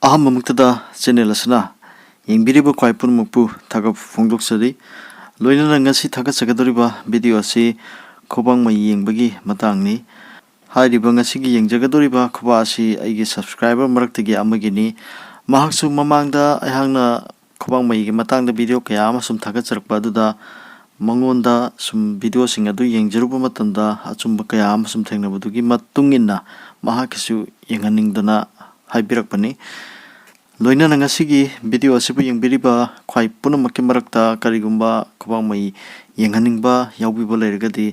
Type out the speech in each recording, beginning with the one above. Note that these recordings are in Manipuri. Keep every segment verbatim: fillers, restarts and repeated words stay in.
ꯑꯍꯥꯟꯕꯃꯛꯇꯗ channel ꯑꯁꯤꯅ ꯌꯦꯡꯕꯤꯔꯤꯕ ꯈ꯭ꯋꯥꯏ ꯄꯨꯝꯅꯃꯛꯄꯨ ꯊꯥꯒꯠꯄ ꯐꯣꯡꯗꯣꯛꯆꯔꯤ꯫ ꯂꯣꯏꯅꯅ ꯉꯁꯤ ꯊꯥꯒꯠꯆꯒꯗꯧꯔꯤꯕ video ꯑꯁꯤ ꯈꯨꯕꯥꯡ ꯃꯩ ꯌꯦꯡꯕꯒꯤ ꯃꯇꯥꯡꯅꯤ꯫ ꯍꯥꯏꯔꯤꯕ ꯉꯁꯤꯒꯤ ꯌꯦꯡꯖꯒꯗꯧꯔꯤꯕ ꯈꯨꯕꯥꯛ ꯑꯁꯤ ꯑꯩꯒꯤ subscriber ꯃꯔꯛꯇꯒꯤ ꯑꯃꯒꯤꯅꯤ꯫ ꯃꯍꯥꯛꯁꯨ ꯃꯃꯥꯡꯗ ꯑꯩꯍꯥꯛꯅ ꯈꯨꯕꯥꯡ ꯃꯩꯒꯤ ꯃꯇꯥꯡꯗ video ꯀꯌꯥ ꯑꯃ ꯁꯨꯝ ꯊꯥꯒꯠꯆꯔꯛꯄ ꯑꯗꯨꯗ ꯃꯉꯣꯟꯗ ꯁꯨꯝ videoꯁꯤꯡ ꯑꯗꯨ ꯌꯦꯡꯖꯔꯨꯕ ꯃꯇꯝꯗ ꯑꯆꯨꯝꯕ ꯀꯌꯥ ꯑꯃ ꯁꯨꯝ ꯊꯦꯡꯅꯕꯗꯨꯒꯤ ꯃꯇꯨꯡ ꯏꯟꯅ ꯃꯍꯥꯛꯀꯤꯁꯨ ꯌꯦꯡꯍꯟꯅꯤꯡꯗꯅ ꯍꯥꯏꯕꯤꯔꯛꯄꯅꯤ꯫ ꯂꯣꯏꯅꯅ ꯉꯁꯤꯒꯤ video ꯑꯁꯤꯕꯨ ꯌꯦꯡꯕꯤꯔꯤꯕ ꯈ꯭ꯋꯥꯏ ꯄꯨꯝꯅꯃꯛꯀꯤ ꯃꯔꯛꯇ ꯀꯔꯤꯒꯨꯝꯕ ꯈꯨꯕꯥꯡ ꯃꯩ ꯌꯦꯡꯍꯟꯅꯤꯡꯕ ꯌꯥꯎꯕꯤꯕ ꯂꯩꯔꯒꯗꯤ,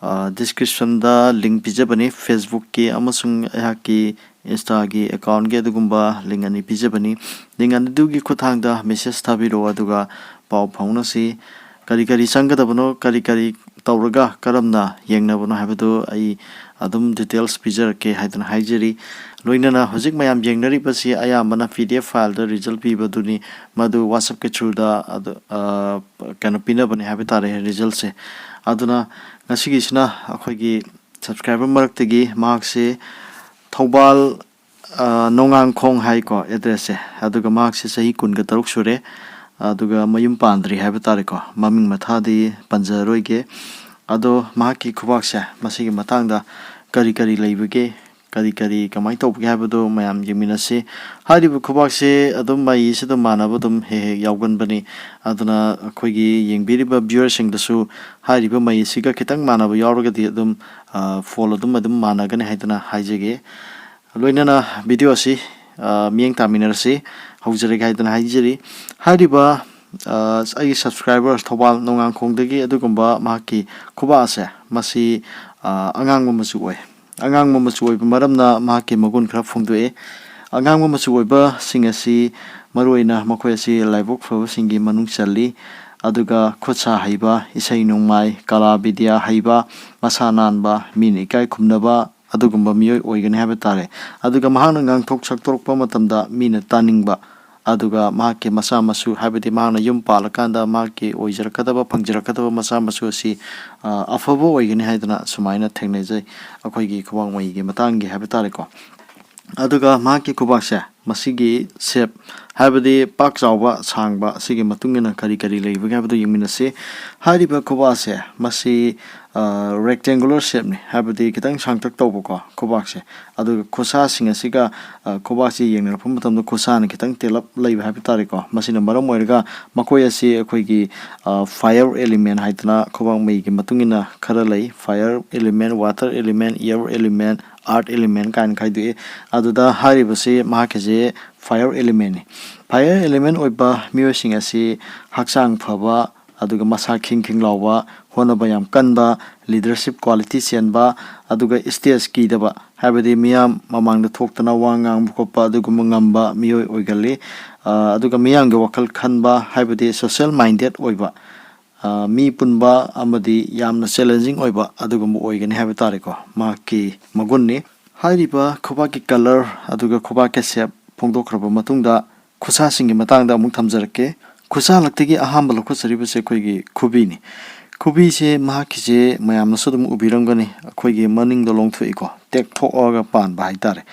ꯑ, descriptionꯗ link ꯄꯤꯖꯕꯅꯤ꯫ Facebookꯀꯤ ꯑꯃꯁꯨꯡ ꯑꯩꯍꯥꯛꯀꯤ Instaꯒꯤ accountꯒꯤ ꯑꯗꯨꯒꯨꯝꯕ link ꯑꯅꯤ ꯄꯤꯖꯕꯅꯤ꯫ Link ꯑꯅꯤꯗꯨꯒꯤ ꯈꯨꯠꯊꯥꯡꯗ message ꯊꯥꯕꯤꯔꯛꯑꯣ, ꯑꯗꯨꯒ ꯄꯥꯎ ꯐꯥꯎꯅꯁꯤ꯫ ꯀꯔꯤ ꯀꯔꯤ ꯆꯪꯒꯗꯕꯅꯣ, ꯀꯔꯤ ꯀꯔꯤ ꯇꯧꯔꯒ ꯀꯔꯝꯅ ꯌꯦꯡꯅꯕꯅꯣ ꯍꯥꯏꯕꯗꯨ ꯑꯩ ꯑꯗꯨꯝ details ꯄꯤꯖꯔꯛꯀꯦ ꯍꯥꯏꯗꯅ ꯍꯥꯏꯖꯔꯤ꯫ ꯂꯣꯏꯅꯅ ꯍꯧꯖꯤꯛ ꯃꯌꯥꯝ ꯌꯦꯡꯅꯔꯤꯕꯁꯤ ꯑꯌꯥꯝꯕꯅ PDF fileꯗ result ꯄꯤꯕꯗꯨꯅꯤ꯫ ꯃꯗꯨ WhatsAppꯀꯤ throughꯗ ꯑꯗꯨ, ꯑ, ꯀꯩꯅꯣ ꯄꯤꯅꯕꯅꯤ ꯍꯥꯏꯕ ꯇꯥꯔꯦ, resultꯁꯦ꯫ ꯑꯗꯨꯅ ꯉꯁꯤꯒꯤꯁꯤꯅ ꯑꯩꯈꯣꯏꯒꯤ subscriber ꯃꯔꯛꯇꯒꯤ ꯃꯍꯥꯛꯁꯦ ꯊꯧꯕꯥꯜ, ꯑ, ꯅꯣꯡꯉꯥꯡꯈꯣꯡ ꯍꯥꯏꯀꯣ addressꯁꯦ꯫ ꯑꯗꯨꯒ ꯃꯍꯥꯛꯁꯦ ꯆꯍꯤ ꯀꯨꯟꯒ ꯇꯔꯨꯛ ꯁꯨꯔꯦ꯫ ꯑꯗꯨꯒ ꯃꯌꯨꯝ ꯄꯥꯟꯗ꯭ꯔꯤ ꯍꯥꯏꯕ ꯇꯥꯔꯦꯀꯣ꯫ ꯃꯃꯤꯡ ꯃꯊꯥꯗꯤ ꯄꯟꯖꯔꯔꯣꯏꯒꯦ꯫ ꯑꯗꯣ ꯃꯍꯥꯛꯀꯤ ꯈꯨꯕꯥꯛꯁꯦ ꯃꯁꯤꯒꯤ ꯃꯇꯥꯡꯗ ꯀꯔꯤ ꯀꯔꯤ ꯂꯩꯕꯒꯦ, ꯀꯔꯤ ꯀꯔꯤ ꯀꯃꯥꯏꯅ ꯇꯧꯕꯒꯦ ꯍꯥꯏꯕꯗꯣ ꯃꯌꯥꯝ ꯌꯦꯡꯃꯤꯟꯅꯁꯤ꯫ ꯍꯥꯏꯔꯤꯕ ꯈꯨꯕꯥꯛꯁꯦ ꯑꯗꯨꯝ ꯃꯩꯁꯦ ꯑꯗꯨꯝ ꯃꯥꯟꯅꯕ ꯑꯗꯨꯝ ꯍꯦꯛ ꯍꯦꯛ ꯌꯥꯎꯒꯟꯕꯅꯤ꯫ ꯑꯗꯨꯅ ꯑꯩꯈꯣꯏꯒꯤ ꯌꯦꯡꯕꯤꯔꯤꯕ viewerꯁꯤꯡꯗꯁꯨ ꯍꯥꯏꯔꯤꯕ ꯃꯩꯁꯤꯒ ꯈꯤꯇꯪ ꯃꯥꯟꯅꯕ ꯌꯥꯎꯔꯒꯗꯤ ꯑꯗꯨꯝ, ꯑ, fall ꯑꯗꯨꯝ, ꯑꯗꯨꯝ ꯃꯥꯟꯅꯒꯅꯤ ꯍꯥꯏꯗꯅ ꯍꯥꯏꯖꯒꯦ꯫ ꯂꯣꯏꯅꯅ video ꯑꯁꯤ, ꯑ, ꯃꯤꯠꯌꯦꯡ ꯇꯥꯃꯤꯟꯅꯔꯁꯤ꯫ ꯍꯧꯖꯔꯒꯦ ꯍꯥꯏꯗꯅ ꯍꯥꯏꯖꯔꯤ꯫ ꯍꯥꯏꯔꯤꯕ, ꯑ, ꯑꯩꯒꯤ subscriber ꯊꯧꯕꯥꯜ ꯅꯣꯡꯉꯥꯡꯈꯣꯡꯗꯒꯤ ꯑꯗꯨꯒꯨꯝꯕ ꯃꯍꯥꯛꯀꯤ ꯈꯨꯕꯥꯛ ꯑꯁꯦ ꯃꯁꯤ, ꯑ, ꯑꯉꯥꯡꯕ ꯃꯆꯨ ꯑꯣꯏ꯫ ꯑꯉꯥꯡꯕ ꯃꯆꯨ ꯑꯣꯏꯕ ꯃꯔꯝꯅ ꯃꯍꯥꯛꯀꯤ ꯃꯒꯨꯟ ꯈꯔ ꯐꯣꯡꯗꯣꯛꯑꯦ꯫ ꯑꯉꯥꯡꯕ ꯃꯆꯨ ꯑꯣꯏꯕꯁꯤꯡ ꯑꯁꯤ ꯃꯔꯨꯑꯣꯏꯅ ꯃꯈꯣꯏ ꯑꯁꯤ ꯂꯥꯏꯕꯛ ꯐꯕꯁꯤꯡꯒꯤ ꯃꯅꯨꯡ ꯆꯜꯂꯤ꯫ ꯑꯗꯨꯒ ꯈꯨꯠ ꯁꯥ ꯍꯩꯕ, ꯏꯁꯩ ꯅꯣꯡꯃꯥꯏ, ꯀꯂꯥ ꯕꯤꯗ꯭ꯌꯥ ꯍꯩꯕ, ꯃꯁꯥ ꯅꯥꯟꯕ, ꯃꯤꯅ ꯏꯀꯥꯏ ꯈꯨꯝꯅꯕ, ꯑꯗꯨꯒꯨꯝꯕ ꯃꯤꯑꯣꯏ ꯑꯣꯏꯒꯅꯤ ꯍꯥꯏꯕ ꯇꯥꯔꯦ꯫ ꯑꯗꯨꯒ ꯃꯍꯥꯛꯅ ꯉꯥꯡꯊꯣꯛ ꯁꯛꯇꯣꯔꯛꯄ ꯃꯇꯝꯗ ꯃꯤꯅ ꯇꯥꯅꯤꯡꯕ, ꯑꯗꯨꯒ ꯃꯍꯥꯛꯀꯤ ꯃꯆꯥ ꯃꯁꯨ, ꯍꯥꯏꯕꯗꯤ ꯃꯍꯥꯛꯅ ꯌꯨꯝ ꯄꯥꯜꯂꯀꯥꯟꯗ ꯃꯍꯥꯛꯀꯤ ꯑꯣꯏꯖꯔꯛꯀꯗꯕ, ꯐꯪꯖꯔꯛꯀꯗꯕ ꯃꯆꯥ ꯃꯁꯨ ꯑꯁꯤ, ꯑ, ꯑꯐꯕ ꯑꯣꯏꯒꯅꯤ ꯍꯥꯏꯗꯅ ꯁꯨꯃꯥꯏꯅ ꯊꯦꯡꯅꯖꯩ, ꯑꯩꯈꯣꯏꯒꯤ ꯈꯨꯕꯥꯛ ꯃꯩꯒꯤ ꯃꯇꯥꯡꯒꯤ ꯍꯥꯏꯕ ꯇꯥꯔꯦꯀꯣ꯫ ꯑꯗꯨꯒ ꯃꯍꯥꯛꯀꯤ ꯈꯨꯕꯥꯛꯁꯦ ꯃꯁꯤꯒꯤ ꯁꯦꯞ, ꯍꯥꯏꯕꯗꯤ ꯄꯥꯛ ꯆꯥꯎꯕ ꯁꯥꯡꯕ, ꯑꯁꯤꯒꯤ ꯃꯇꯨꯡ ꯏꯟꯅ ꯀꯔꯤ ꯀꯔꯤ ꯂꯩꯕꯒꯦ ꯍꯥꯏꯕꯗꯨ ꯌꯦꯡꯃꯤꯟꯅꯁꯤ꯫ ꯍꯥꯏꯔꯤꯕ ꯈꯨꯕꯥꯛꯁꯦ, ꯃꯁꯤ ꯔꯦꯛꯇꯦꯡꯒꯨꯂꯔ ꯁꯦꯞꯅꯤ, ꯍꯥꯏꯕꯗꯤ ꯈꯤꯇꯪ ꯁꯥꯡꯇꯛ ꯇꯧꯕꯀꯣ ꯈꯨꯕꯥꯛꯁꯦ꯫ ꯑꯗꯨꯒ ꯈꯨꯠꯁꯥꯁꯤꯡ ꯑꯁꯤꯒ ꯈꯨꯕꯥꯛꯁꯤ ꯌꯦꯡꯅꯔꯛꯄ ꯃꯇꯝꯗ ꯈꯨꯠꯁꯥꯅ ꯈꯤꯇꯪ ꯇꯦꯜꯂꯞ ꯂꯩꯕ ꯍꯥꯏꯕ ꯇꯥꯔꯦꯀꯣ꯫ ꯃꯁꯤꯅ ꯃꯔꯝ ꯑꯣꯏꯔꯒ ꯃꯈꯣꯏ ꯑꯁꯤ ꯑꯩꯈꯣꯏꯒꯤ ꯐꯥꯏꯌꯔ ꯑꯦꯂꯤꯃꯦꯟ ꯍꯥꯏꯗꯅ ꯈꯨꯕꯥꯛ ꯃꯩꯒꯤ ꯃꯇꯨꯡ ꯏꯟꯅ ꯈꯔ ꯂꯩ꯫ Fire element, water element, air element, art element ꯀꯥꯏꯅ ꯈꯥꯏꯗꯣꯛꯏ꯫ ꯑꯗꯨꯗ ꯍꯥꯏꯔꯤꯕꯁꯤ ꯃꯍꯥꯛꯀꯤꯁꯦ ꯐꯥꯏꯌꯔ ꯑꯦꯂꯤꯃꯦꯟꯅꯤ꯫ ꯐꯥꯏꯌꯔ ꯑꯦꯂꯤꯃꯦꯟ ꯑꯣꯏꯕ ꯃꯤꯑꯣꯏꯁꯤꯡ ꯑꯁꯤ ꯍꯛꯆꯥꯡ ꯐꯕ, ꯑꯗꯨꯒ ꯃꯁꯥ ꯈꯤꯡ ꯈꯤꯡ ꯂꯥꯎꯕ, ꯍꯣꯠꯅꯕ ꯌꯥꯝ ꯀꯟꯕ, ꯂꯤꯗꯔꯁꯤꯞ ꯀ꯭ꯋꯥꯂꯤꯇꯤ ꯆꯦꯟꯕ, ꯑꯗꯨꯒ ꯏꯁꯇꯦꯖ ꯀꯤꯗꯕ, ꯍꯥꯏꯕꯗꯤ ꯃꯤꯌꯥꯝ ꯃꯃꯥꯡꯗ ꯊꯣꯛꯇꯅ ꯋꯥ ꯉꯥꯡꯕ ꯈꯣꯠꯄ ꯑꯗꯨꯒꯨꯝꯕ ꯉꯝꯕ ꯃꯤꯑꯣꯏ ꯑꯣꯏꯒꯜꯂꯤ꯫ ꯑꯗꯨꯒ ꯃꯤꯌꯥꯝꯒꯤ ꯋꯥꯈꯜ ꯈꯟꯕ, ꯍꯥꯏꯕꯗꯤ ꯁꯣꯁꯦꯜ ꯃꯥꯏꯟꯗꯦꯠ ꯑꯣꯏꯕ, ꯃꯤ ꯄꯨꯟꯕ ꯑꯃꯗꯤ ꯌꯥꯝꯅ ꯆꯦꯂꯦꯟꯖꯤꯡ ꯑꯣꯏꯕ ꯑꯗꯨꯒꯨꯝꯕ ꯑꯣꯏꯒꯅꯤ ꯍꯥꯏꯕ ꯇꯥꯔꯦꯀꯣ, ꯃꯍꯥꯛꯀꯤ ꯃꯒꯨꯟꯅꯤ꯫ ꯍꯥꯏꯔꯤꯕ ꯈꯨꯕꯥꯛꯀꯤ ꯀꯂꯔ ꯑꯗꯨꯒ ꯈꯨꯕꯥꯛꯀꯤ ꯁꯦꯞ ꯐꯣꯡꯗꯣꯛꯈ꯭ꯔꯕ ꯃꯇꯨꯡꯗ, ꯈꯨꯠꯁꯥꯁꯤꯡꯒꯤ ꯃꯇꯥꯡꯗ ꯑꯃꯨꯛ ꯊꯝꯖꯔꯛꯀꯦ꯫ ꯈꯨꯠꯁꯥ ꯂꯛꯇꯒꯤ ꯑꯍꯥꯟꯕ ꯂꯧꯈꯠꯆꯔꯤꯕꯁꯦ ꯑꯩꯈꯣꯏꯒꯤ ꯈꯨꯕꯤꯅꯤ꯫ ꯈꯨꯕꯤꯁꯦ ꯃꯍꯥꯛꯀꯤꯁꯦ ꯃꯌꯥꯝꯅꯁꯨ ꯑꯗꯨꯝ ꯎꯕꯤꯔꯝꯒꯅꯤ, ꯑꯩꯈꯣꯏꯒꯤ ꯃꯅꯤꯡꯗ ꯂꯣꯡꯊꯣꯛꯏꯀꯣ, ꯇꯦꯛꯊꯣꯛꯑꯒ ꯄꯥꯟꯕ ꯍꯥꯏꯇꯥꯔꯦ꯫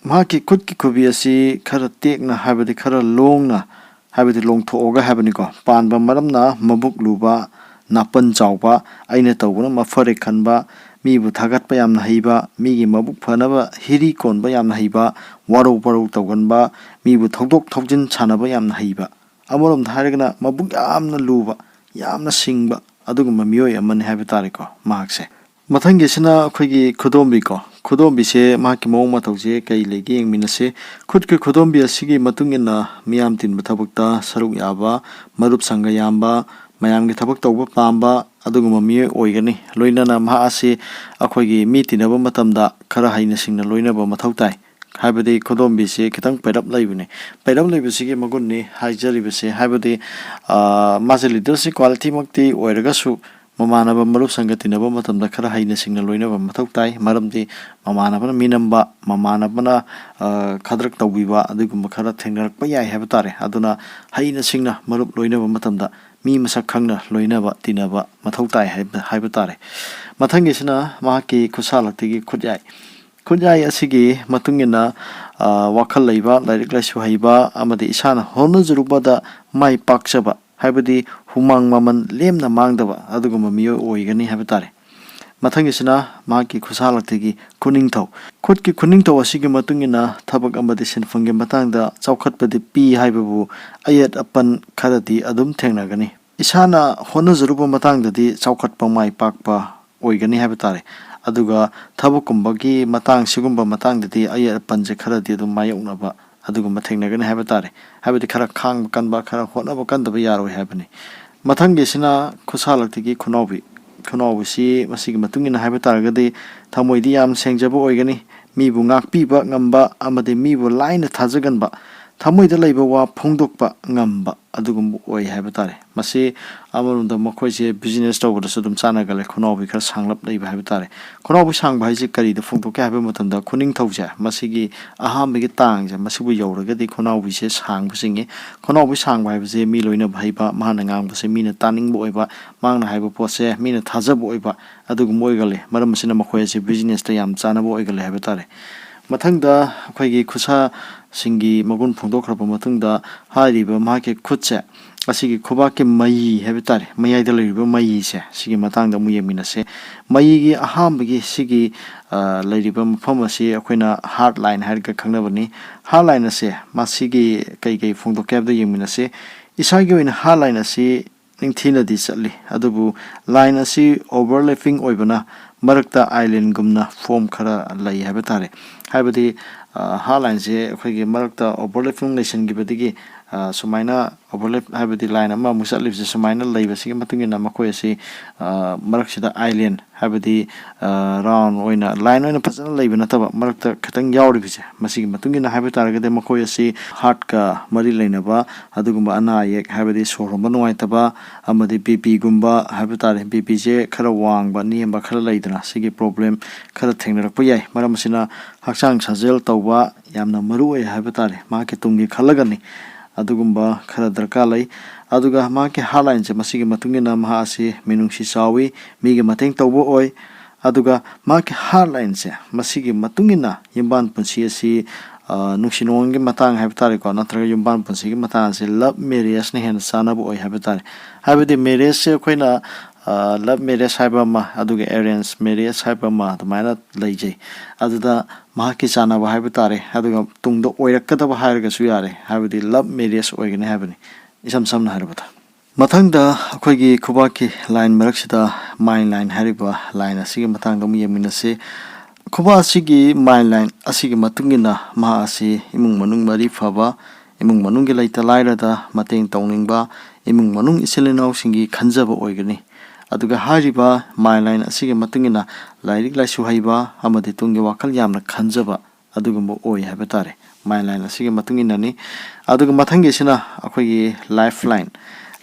ꯃꯍꯥꯛꯀꯤ ꯈꯨꯠꯀꯤ ꯈꯨꯕꯤ ꯑꯁꯤ ꯈꯔ ꯇꯦꯛꯅ, ꯍꯥꯏꯕꯗꯤ ꯈꯔ ꯂꯣꯡꯅ, ꯍꯥꯏꯕꯗꯤ ꯂꯣꯡꯊꯣꯛꯑꯒ ꯍꯥꯏꯕꯅꯤꯀꯣ, ꯄꯥꯟꯕ ꯃꯔꯝꯅ ꯃꯕꯨꯛ ꯂꯨꯕ, ꯅꯥꯄꯟ ꯆꯥꯎꯕ, ꯑꯩꯅ ꯇꯧꯕꯅ ꯃꯐꯔꯦ ꯈꯟꯕ, ꯃꯤꯕꯨ ꯊꯥꯒꯠꯄ ꯌꯥꯝꯅ ꯍꯩꯕ, ꯃꯤꯒꯤ ꯃꯕꯨꯛ ꯐꯅꯕ ꯍꯤꯔꯤ ꯀꯣꯟꯕ ꯌꯥꯝꯅ ꯍꯩꯕ, ꯋꯥꯔꯧ ꯄꯔꯧ ꯇꯧꯒꯟꯕ, ꯃꯤꯕꯨ ꯊꯧꯗꯣꯛ ꯊꯧꯖꯤꯟ ꯁꯥꯟꯅꯕ ꯌꯥꯝꯅ ꯍꯩꯕ, ꯑꯃꯔꯣꯝꯗ ꯍꯥꯏꯔꯒꯅ ꯃꯕꯨꯛ ꯌꯥꯝꯅ ꯂꯨꯕ, ꯌꯥꯝꯅ ꯁꯤꯡꯕ ꯑꯗꯨꯒꯨꯝꯕ ꯃꯤꯑꯣꯏ ꯑꯃꯅꯤ ꯍꯥꯏꯕ ꯇꯥꯔꯦꯀꯣ ꯃꯍꯥꯛꯁꯦ꯫ ꯃꯊꯪꯒꯤꯁꯤꯅ ꯑꯩꯈꯣꯏꯒꯤ ꯈꯨꯗꯣꯝꯕꯤꯀꯣ꯫ ꯈꯨꯗꯣꯝꯕꯤꯁꯦ ꯃꯍꯥꯛꯀꯤ ꯃꯑꯣꯡ ꯃꯇꯧꯁꯦ ꯀꯩ ꯂꯩꯒꯦ ꯌꯦꯡꯃꯤꯟꯅꯁꯤ꯫ ꯈꯨꯠꯀꯤ ꯈꯨꯗꯣꯝꯕꯤ ꯑꯁꯤꯒꯤ ꯃꯇꯨꯡ ꯏꯟꯅ ꯃꯤꯌꯥꯝ ꯇꯤꯟꯕ ꯊꯕꯛꯇ ꯁꯔꯨꯛ ꯌꯥꯕ, ꯃꯔꯨꯞ ꯁꯪꯒ ꯌꯥꯝꯕ, ꯃꯌꯥꯝꯒꯤ ꯊꯕꯛ ꯇꯧꯕ ꯄꯥꯝꯕ ꯑꯗꯨꯒꯨꯝꯕ ꯃꯤꯑꯣꯏ ꯑꯣꯏꯒꯅꯤ꯫ ꯂꯣꯏꯅꯅ ꯃꯍꯥꯛ ꯑꯁꯤ ꯑꯩꯈꯣꯏꯒꯤ ꯃꯤ ꯇꯤꯟꯅꯕ ꯃꯇꯝꯗ ꯈꯔ ꯍꯩꯅ ꯁꯤꯡꯅ ꯂꯣꯏꯅꯕ ꯃꯊꯧ ꯇꯥꯏ꯫ ꯍꯥꯏꯕꯗꯤ ꯈꯨꯗꯣꯝꯕꯤꯁꯤ ꯈꯤꯇꯪ ꯄꯩꯔꯞ ꯂꯩꯕꯅꯤ꯫ ꯄꯩꯔꯞ ꯂꯩꯕꯁꯤꯒꯤ ꯃꯒꯨꯟꯅꯤ ꯍꯥꯏꯖꯔꯤꯕꯁꯤ꯫ ꯍꯥꯏꯕꯗꯤ ꯃꯥꯁꯦ ꯂꯤꯗꯔꯁꯤꯞ ꯀ꯭ꯋꯥꯂꯤꯇꯤꯃꯛꯇꯤ ꯑꯣꯏꯔꯒꯁꯨ, ꯃꯃꯥꯟꯅꯕ ꯃꯔꯨꯞ ꯁꯪꯒ ꯇꯤꯟꯅꯕ ꯃꯇꯝꯗ ꯈꯔ ꯍꯩꯅ ꯁꯤꯡꯅ ꯂꯣꯏꯅꯕ ꯃꯊꯧ ꯇꯥꯏ꯫ ꯃꯔꯝꯗꯤ ꯃꯃꯥꯟꯅꯕꯅ ꯃꯤꯅꯝꯕ, ꯃꯃꯥꯟꯅꯕꯅ ꯈꯗ꯭ꯔꯛ ꯇꯧꯕꯤꯕ ꯑꯗꯨꯒꯨꯝꯕ ꯈꯔ ꯊꯦꯡꯅꯔꯛꯄ ꯌꯥꯏ ꯍꯥꯏꯕ ꯇꯥꯔꯦ꯫ ꯑꯗꯨꯅ ꯍꯩꯅ ꯁꯤꯡꯅ ꯃꯔꯨꯞ ꯂꯣꯏꯅꯕ ꯃꯇꯝꯗ ꯃꯤ ꯃꯁꯛ ꯈꯪꯅ ꯂꯣꯏꯅꯕ ꯇꯤꯟꯅꯕ ꯃꯊꯧ ꯇꯥꯏ ꯍꯥꯏꯕ ꯍꯥꯏꯕ ꯇꯥꯔꯦ꯫ ꯃꯊꯪꯒꯤꯁꯤꯅ ꯃꯍꯥꯛꯀꯤ ꯈꯨꯠꯁꯥ ꯂꯛꯇꯒꯤ ꯈꯨꯠꯌꯥꯏ꯫ ꯈꯨꯠꯌꯥꯏ ꯑꯁꯤꯒꯤ ꯃꯇꯨꯡ ꯏꯟꯅ, ꯑ, ꯋꯥꯈꯜ ꯂꯩꯕ, ꯂꯥꯏꯔꯤꯛ ꯂꯥꯏꯁꯨ ꯍꯩꯕ ꯑꯃꯗꯤ ꯏꯁꯥꯅ ꯍꯣꯠꯅꯖꯔꯨꯕꯗ ꯃꯥꯏ ꯄꯥꯛꯆꯕ, ꯍꯥꯏꯕꯗꯤ ꯍꯨꯃꯥꯡ ꯃꯃꯜ ꯂꯦꯝꯅ ꯃꯥꯡꯗꯕ ꯑꯗꯨꯒꯨꯝꯕ ꯃꯤꯑꯣꯏ ꯑꯣꯏꯒꯅꯤ ꯍꯥꯏꯕ ꯇꯥꯔꯦ꯫ ꯃꯊꯪꯒꯤꯁꯤꯅ ꯃꯍꯥꯛꯀꯤ ꯈꯨꯠꯁꯥꯂꯛꯇꯒꯤ ꯈꯨꯅꯤꯡꯊꯧ꯫ ꯈꯨꯠꯀꯤ ꯈꯨꯅꯤꯡꯊꯧ ꯑꯁꯤꯒꯤ ꯃꯇꯨꯡ ꯏꯟꯅ ꯊꯕꯛ ꯑꯃꯗꯤ ꯁꯤꯟꯐꯝꯒꯤ ꯃꯇꯥꯡꯗ ꯆꯥꯎꯈꯠꯄꯗꯤ ꯄꯤ ꯍꯥꯏꯕꯕꯨ ꯑꯌꯦꯠ ꯑꯄꯟ ꯈꯔꯗꯤ ꯑꯗꯨꯝ ꯊꯦꯡꯅꯒꯅꯤ꯫ ꯏꯁꯥꯅ ꯍꯣꯠꯅꯖꯔꯨꯕ ꯃꯇꯥꯡꯗꯗꯤ ꯆꯥꯎꯈꯠꯄ ꯃꯥꯏ ꯄꯥꯛꯄ ꯑꯣꯏꯒꯅꯤ ꯍꯥꯏꯕ ꯇꯥꯔꯦ꯫ ꯑꯗꯨꯒ ꯊꯕꯛꯀꯨꯝꯕꯒꯤ ꯃꯇꯥꯡ, ꯁꯤꯒꯨꯝꯕ ꯃꯇꯥꯡꯗꯗꯤ ꯑꯌꯦꯠ ꯑꯄꯟꯁꯦ ꯈꯔꯗꯤ ꯑꯗꯨꯝ ꯃꯥꯌꯣꯛꯅꯕ ꯑꯗꯨꯒꯨꯝꯕ ꯊꯦꯡꯅꯒꯅꯤ ꯍꯥꯏꯕ ꯇꯥꯔꯦ꯫ ꯍꯥꯏꯕꯗꯤ ꯈꯔ ꯈꯥꯡꯕ ꯀꯟꯕ, ꯈꯔ ꯍꯣꯠꯅꯕ ꯀꯟꯗꯕ ꯌꯥꯔꯣꯏ ꯍꯥꯏꯕꯅꯤ꯫ ꯃꯊꯪꯒꯤꯁꯤꯅ ꯈꯨꯠꯁꯥꯂꯛꯇꯒꯤ ꯈꯨꯅꯥꯎꯕꯤ꯫ ꯈꯨꯅꯥꯎꯕꯤꯁꯤ ꯃꯁꯤꯒꯤ ꯃꯇꯨꯡ ꯏꯟꯅ ꯍꯥꯏꯕ ꯇꯥꯔꯒꯗꯤ ꯊꯃꯣꯏꯗꯤ ꯌꯥꯝ ꯁꯦꯡꯖꯕ ꯑꯣꯏꯒꯅꯤ, ꯃꯤꯕꯨ ꯉꯥꯛꯄꯤꯕ ꯉꯝꯕ ꯑꯃꯗꯤ ꯃꯤꯕꯨ ꯂꯥꯏꯅ ꯊꯥꯖꯒꯟꯕ, ꯊꯃꯣꯏꯗ ꯂꯩꯕ ꯋꯥ ꯐꯣꯡꯗꯣꯛꯄ ꯉꯝꯕ ꯑꯗꯨꯒꯨꯝꯕ ꯑꯣꯏ ꯍꯥꯏꯕ ꯇꯥꯔꯦ꯫ ꯃꯁꯤ ꯑꯃꯔꯣꯝꯗ ꯃꯈꯣꯏꯁꯦ business ꯇꯧꯕꯗꯁꯨ ꯑꯗꯨꯝ ꯆꯥꯟꯅꯒꯜꯂꯦ, ꯈꯨꯅꯥꯎꯕꯤ ꯈꯔ ꯁꯥꯡꯂꯞ ꯂꯩꯕ ꯍꯥꯏꯕ ꯇꯥꯔꯦ꯫ ꯈꯨꯅꯥꯎꯕꯤ ꯁꯥꯡꯕ ꯍꯥꯏꯁꯦ ꯀꯔꯤꯗ ꯐꯣꯡꯗꯣꯛꯀꯦ ꯍꯥꯏꯕ ꯃꯇꯝꯗ, ꯈꯨꯅꯤꯡꯊꯧꯁꯦ, ꯃꯁꯤꯒꯤ ꯑꯍꯥꯟꯕꯒꯤ ꯇꯥꯡꯁꯦ, ꯃꯁꯤꯕꯨ ꯌꯧꯔꯒꯗꯤ ꯈꯨꯅꯥꯎꯕꯤꯁꯦ ꯁꯥꯡꯕ ꯆꯤꯡꯉꯤ꯫ ꯈꯨꯅꯥꯎꯕꯤ ꯁꯥꯡꯕ ꯍꯥꯏꯕꯁꯦ ꯃꯤ ꯂꯣꯏꯅꯕ ꯍꯩꯕ, ꯃꯍꯥꯛꯅ ꯉꯥꯡꯕꯁꯦ ꯃꯤꯅ ꯇꯥꯅꯤꯡꯕ ꯑꯣꯏꯕ, ꯃꯍꯥꯛꯅ ꯍꯥꯏꯕ ꯄꯣꯠꯁꯦ ꯃꯤꯅ ꯊꯥꯖꯕ ꯑꯣꯏꯕ ꯑꯗꯨꯒꯨꯝꯕ ꯑꯣꯏꯒꯜꯂꯤ꯫ ꯃꯔꯝ ꯑꯁꯤꯅ ꯃꯈꯣꯏ ꯑꯁꯤ business ꯇ ꯌꯥꯝ ꯆꯥꯟꯅꯕ ꯑꯣꯏꯒꯜꯂꯦ ꯍꯥꯏꯕ ꯇꯥꯔꯦ꯫ ꯃꯊꯪꯗ ꯑꯩꯈꯣꯏꯒꯤ ꯈꯨꯠꯁꯥꯁꯤꯡꯒꯤ ꯃꯒꯨꯟ ꯐꯣꯡꯗꯣꯛꯈ꯭ꯔꯕ ꯃꯇꯨꯡꯗ, ꯍꯥꯏꯔꯤꯕ ꯃꯍꯥꯛꯀꯤ ꯈꯨꯠꯁꯦ, ꯑꯁꯤꯒꯤ ꯈꯨꯕꯥꯛꯀꯤ ꯃꯌꯤ ꯍꯥꯏꯕ ꯇꯥꯔꯦ, ꯃꯌꯥꯏꯗ ꯂꯩꯔꯤꯕ ꯃꯌꯤꯁꯦ, ꯁꯤꯒꯤ ꯃꯇꯥꯡꯗ ꯑꯃꯨꯛ ꯌꯦꯡꯃꯤꯟꯅꯁꯦ꯫ ꯃꯌꯤꯒꯤ ꯑꯍꯥꯟꯕꯒꯤ ꯁꯤꯒꯤ, ꯑ, ꯂꯩꯔꯤꯕ ꯃꯐꯝ ꯑꯁꯤ ꯑꯩꯈꯣꯏꯅ heart line ꯍꯥꯏꯔꯒ ꯈꯪꯅꯕꯅꯤ꯫ Heart line ꯑꯁꯦ ꯃꯁꯤꯒꯤ ꯀꯩ ꯀꯩ ꯐꯣꯡꯗꯣꯛꯀꯦ ꯍꯥꯏꯕꯗ ꯌꯦꯡꯃꯤꯟꯅꯁꯦ꯫ ꯏꯁꯥꯒꯤ ꯑꯣꯏꯅ heart line ꯑꯁꯤ ꯅꯤꯡꯊꯤꯅꯗꯤ ꯆꯠꯂꯤ, ꯑꯗꯨꯕꯨ line ꯑꯁꯤ overlapping ꯑꯣꯏꯕꯅ ꯃꯔꯛꯇ island ꯒꯨꯝꯅ form ꯈꯔ ꯂꯩ ꯍꯥꯏꯕ ꯇꯥꯔꯦ꯫ ꯍꯥꯏꯕꯗꯤ, ꯑ, heart line ꯁꯦ ꯑꯩꯈꯣꯏꯒꯤ ꯃꯔꯛꯇ overlapping ꯂꯩꯁꯤꯟꯈꯤꯕꯗꯒꯤ, ꯑ, ꯁꯨꯃꯥꯏꯅ overlap, ꯍꯥꯏꯕꯗꯤ line ꯑꯃꯃꯨꯛ ꯆꯠꯂꯤꯕꯁꯦ ꯁꯨꯃꯥꯏꯅ ꯂꯩꯕꯁꯤꯒꯤ ꯃꯇꯨꯡ ꯏꯟꯅ ꯃꯈꯣꯏ ꯑꯁꯤ, ꯑ, ꯃꯔꯛꯁꯤꯗ island, ꯍꯥꯏꯕꯗꯤ, ꯑ, round ꯑꯣꯏꯅ, line ꯑꯣꯏꯅ ꯐꯖꯅ ꯂꯩꯕ ꯅꯠꯇꯕ ꯃꯔꯛꯇ ꯈꯤꯇꯪ ꯌꯥꯎꯔꯤꯕꯁꯦ, ꯃꯁꯤꯒꯤ ꯃꯇꯨꯡ ꯏꯟꯅ ꯍꯥꯏꯕ ꯇꯥꯔꯒꯗꯤ ꯃꯈꯣꯏ ꯑꯁꯤ heart ꯀ ꯃꯔꯤ ꯂꯩꯅꯕ ꯑꯗꯨꯒꯨꯝꯕ ꯑꯅꯥ ꯑꯌꯦꯛ, ꯍꯥꯏꯕꯗꯤ ꯁꯣꯔ ꯍꯣꯟꯕ ꯅꯨꯡꯉꯥꯏꯇꯕ ꯑꯃꯗꯤ BP ꯒꯨꯝꯕ ꯍꯥꯏꯕ ꯇꯥꯔꯦ, BP ꯁꯦ ꯈꯔ ꯋꯥꯡꯕ ꯅꯦꯝꯕ ꯈꯔ ꯂꯩꯗꯅ, ꯁꯤꯒꯤ problem ꯈꯔ ꯊꯦꯡꯅꯔꯛꯄ ꯌꯥꯏ꯫ ꯃꯔꯝ ꯑꯁꯤꯅ ꯍꯛꯆꯥꯡ ꯁꯥꯖꯦꯜ ꯇꯧꯕ ꯌꯥꯝꯅ ꯃꯔꯨ ꯑꯣꯏ ꯍꯥꯏꯕ ꯇꯥꯔꯦ, ꯃꯍꯥꯛꯀꯤ ꯇꯨꯡꯒꯤ ꯈꯜꯂꯒꯅꯤ꯫ ꯑꯗꯨꯒꯨꯝꯕ ꯈꯔ ꯗꯔꯀꯥꯔ ꯂꯩ꯫ ꯑꯗꯨꯒ ꯃꯍꯥꯛꯀꯤ heart line ꯁꯦ, ꯃꯁꯤꯒꯤ ꯃꯇꯨꯡ ꯏꯟꯅ ꯃꯍꯥꯛ ꯑꯁꯤ ꯃꯤꯅꯨꯡꯁꯤ ꯆꯥꯎꯏ, ꯃꯤꯒꯤ ꯃꯇꯦꯡ ꯇꯧꯕ ꯑꯣꯏ, ꯑꯗꯨꯒ ꯃꯍꯥꯛꯀꯤ ꯍꯥꯔꯠ ꯂꯥꯏꯟꯁꯦ, ꯃꯁꯤꯒꯤ ꯃꯇꯨꯡ ꯏꯟꯅ ꯌꯨꯝꯕꯥꯟ ꯄꯨꯟꯁꯤ ꯑꯁꯤ, ꯑ, ꯅꯨꯡꯁꯤ ꯅꯨꯡꯉꯣꯟꯒꯤ ꯃꯇꯥꯡ ꯍꯥꯏꯕ ꯇꯥꯔꯦꯀꯣ, ꯅꯠꯇ꯭ꯔꯒ ꯌꯨꯝꯕꯥꯟ ꯄꯨꯟꯁꯤꯒꯤ ꯃꯇꯥꯡ ꯑꯁꯤ ꯂꯞ ꯃꯦꯔꯤꯌꯦꯖꯅ ꯍꯦꯟꯅ ꯆꯥꯟꯅꯕ ꯑꯣꯏ ꯍꯥꯏꯕ ꯇꯥꯔꯦ꯫ ꯍꯥꯏꯕꯗꯤ ꯃꯦꯔꯤꯌꯦꯖꯁꯦ ꯑꯩꯈꯣꯏꯅ, ꯑ, ꯂꯞ ꯃꯦꯔꯤꯌꯦꯖ ꯍꯥꯏꯕ ꯑꯃ, ꯑꯗꯨꯒ ꯑꯦꯔꯦꯟꯖ ꯃꯦꯔꯤꯌꯦꯖ ꯍꯥꯏꯕ ꯑꯃ ꯑꯗꯨꯃꯥꯏꯅ ꯂꯩꯖꯩ꯫ ꯑꯗꯨꯗ ꯃꯍꯥꯛꯀꯤ ꯆꯥꯟꯅꯕ ꯍꯥꯏꯕ ꯇꯥꯔꯦ, ꯑꯗꯨꯒ ꯇꯨꯡꯗ ꯑꯣꯏꯔꯛꯀꯗꯕ ꯍꯥꯏꯔꯒꯁꯨ ꯌꯥꯔꯦ, ꯍꯥꯏꯕꯗꯤ ꯂꯞ ꯃꯦꯔꯤꯌꯦꯖ ꯑꯣꯏꯒꯅꯤ ꯍꯥꯏꯕꯅꯤ, ꯏꯁꯝ ꯁꯝꯅ ꯍꯥꯏꯔꯕꯗ꯫ ꯃꯊꯪꯗ ꯑꯩꯈꯣꯏꯒꯤ ꯈꯨꯕꯥꯛꯀꯤ ꯂꯥꯏꯟ ꯃꯔꯛꯁꯤꯗ ꯃꯥꯏꯟ ꯂꯥꯏꯟ ꯍꯥꯏꯔꯤꯕ ꯂꯥꯏꯟ ꯑꯁꯤꯒꯤ ꯃꯇꯥꯡꯗ ꯑꯃꯨꯛ ꯌꯦꯡꯃꯤꯟꯅꯁꯤ꯫ ꯈꯨꯕꯥꯛ ꯑꯁꯤꯒꯤ ꯃꯥꯏꯟ ꯂꯥꯏꯟ ꯑꯁꯤꯒꯤ ꯃꯇꯨꯡ ꯏꯟꯅ ꯃꯍꯥꯛ ꯑꯁꯤ ꯏꯃꯨꯡ ꯃꯅꯨꯡ ꯃꯔꯤ ꯐꯕ, ꯏꯃꯨꯡ ꯃꯅꯨꯡꯒꯤ ꯂꯩꯇ ꯂꯥꯏꯔꯗ ꯃꯇꯦꯡ ꯇꯧꯅꯤꯡꯕ, ꯏꯃꯨꯡ ꯃꯅꯨꯡ ꯏꯆꯤꯜ ꯏꯅꯥꯎꯁꯤꯡꯒꯤ ꯈꯟꯖꯕ ꯑꯣꯏꯒꯅꯤ꯫ ꯑꯗꯨꯒ ꯍꯥꯏꯔꯤꯕ ꯃꯥꯏꯟ ꯂꯥꯏꯟ ꯑꯁꯤꯒꯤ ꯃꯇꯨꯡ ꯏꯟꯅ ꯂꯥꯏꯔꯤꯛ ꯂꯥꯏꯁꯨ ꯍꯩꯕ ꯑꯃꯗꯤ ꯇꯨꯡꯒꯤ ꯋꯥꯈꯜ ꯌꯥꯝꯅ ꯈꯟꯖꯕ ꯑꯗꯨꯒꯨꯝꯕ ꯑꯣꯏ ꯍꯥꯏꯕ ꯇꯥꯔꯦ, ꯃꯥꯏꯟ ꯂꯥꯏꯟ ꯑꯁꯤꯒꯤ ꯃꯇꯨꯡ ꯏꯟꯅꯅꯤ꯫ ꯑꯗꯨꯒ ꯃꯊꯪꯒꯤꯁꯤꯅ ꯑꯩꯈꯣꯏꯒꯤ ꯂꯥꯏꯐ ꯂꯥꯏꯟ꯫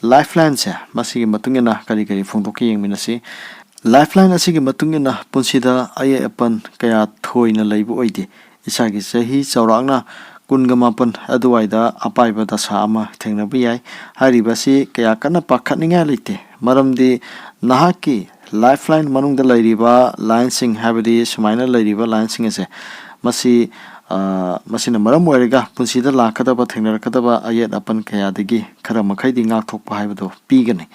ꯂꯥꯏꯐ ꯂꯥꯏꯟꯁꯦ ꯃꯁꯤꯒꯤ ꯃꯇꯨꯡ ꯏꯟꯅ ꯀꯔꯤ ꯀꯔꯤ ꯐꯣꯡꯗꯣꯛꯀꯦ ꯌꯦꯡꯃꯤꯟꯅꯁꯤ꯫ ꯂꯥꯏꯐ ꯂꯥꯏꯟ ꯑꯁꯤꯒꯤ ꯃꯇꯨꯡ ꯏꯟꯅ ꯄꯨꯟꯁꯤꯗ ꯑꯌꯦꯠ ꯑꯄꯟ ꯀꯌꯥ ꯊꯣꯏꯅ ꯂꯩꯕ ꯑꯣꯏꯗꯦ꯫ ꯏꯁꯥꯒꯤ ꯆꯍꯤ ꯆꯥꯎꯔꯥꯛꯅ ꯀꯨꯟꯒ ꯃꯥꯄꯟ ꯑꯗꯨꯋꯥꯏꯗ ꯑꯄꯥꯏꯕ ꯗꯁꯥ ꯑꯃ ꯊꯦꯡꯅꯕ ꯌꯥꯏ꯫ ꯍꯥꯏꯔꯤꯕ ꯑꯁꯤ ꯀꯌꯥ ꯀꯟꯅ ꯄꯥꯈꯠꯅꯤꯡꯉꯥꯏ ꯂꯩꯇꯦ, ꯃꯔꯝꯗꯤ ꯅꯍꯥꯛꯀꯤ ꯂꯥꯏꯐ ꯂꯥꯏꯟ ꯃꯅꯨꯡꯗ ꯂꯩꯔꯤꯕ ꯂꯥꯏꯟꯁꯤꯡ, ꯍꯥꯏꯕꯗꯤ ꯁꯨꯃꯥꯏꯅ ꯂꯩꯔꯤꯕ ꯂꯥꯏꯟꯁꯤꯡ ꯑꯁꯦ, ꯃꯁꯤ, ꯑ, ꯃꯁꯤꯅ ꯃꯔꯝ ꯑꯣꯏꯔꯒ ꯄꯨꯟꯁꯤꯗ ꯂꯥꯛꯀꯗꯕ, ꯊꯦꯡꯅꯔꯛꯀꯗꯕ ꯑꯌꯦꯠ ꯑꯄꯟ ꯀꯌꯥꯗꯒꯤ ꯈꯔ ꯃꯈꯩꯗꯤ ꯉꯥꯛꯊꯣꯛꯄ ꯍꯥꯏꯕꯗꯨ ꯄꯤꯒꯅꯤ꯫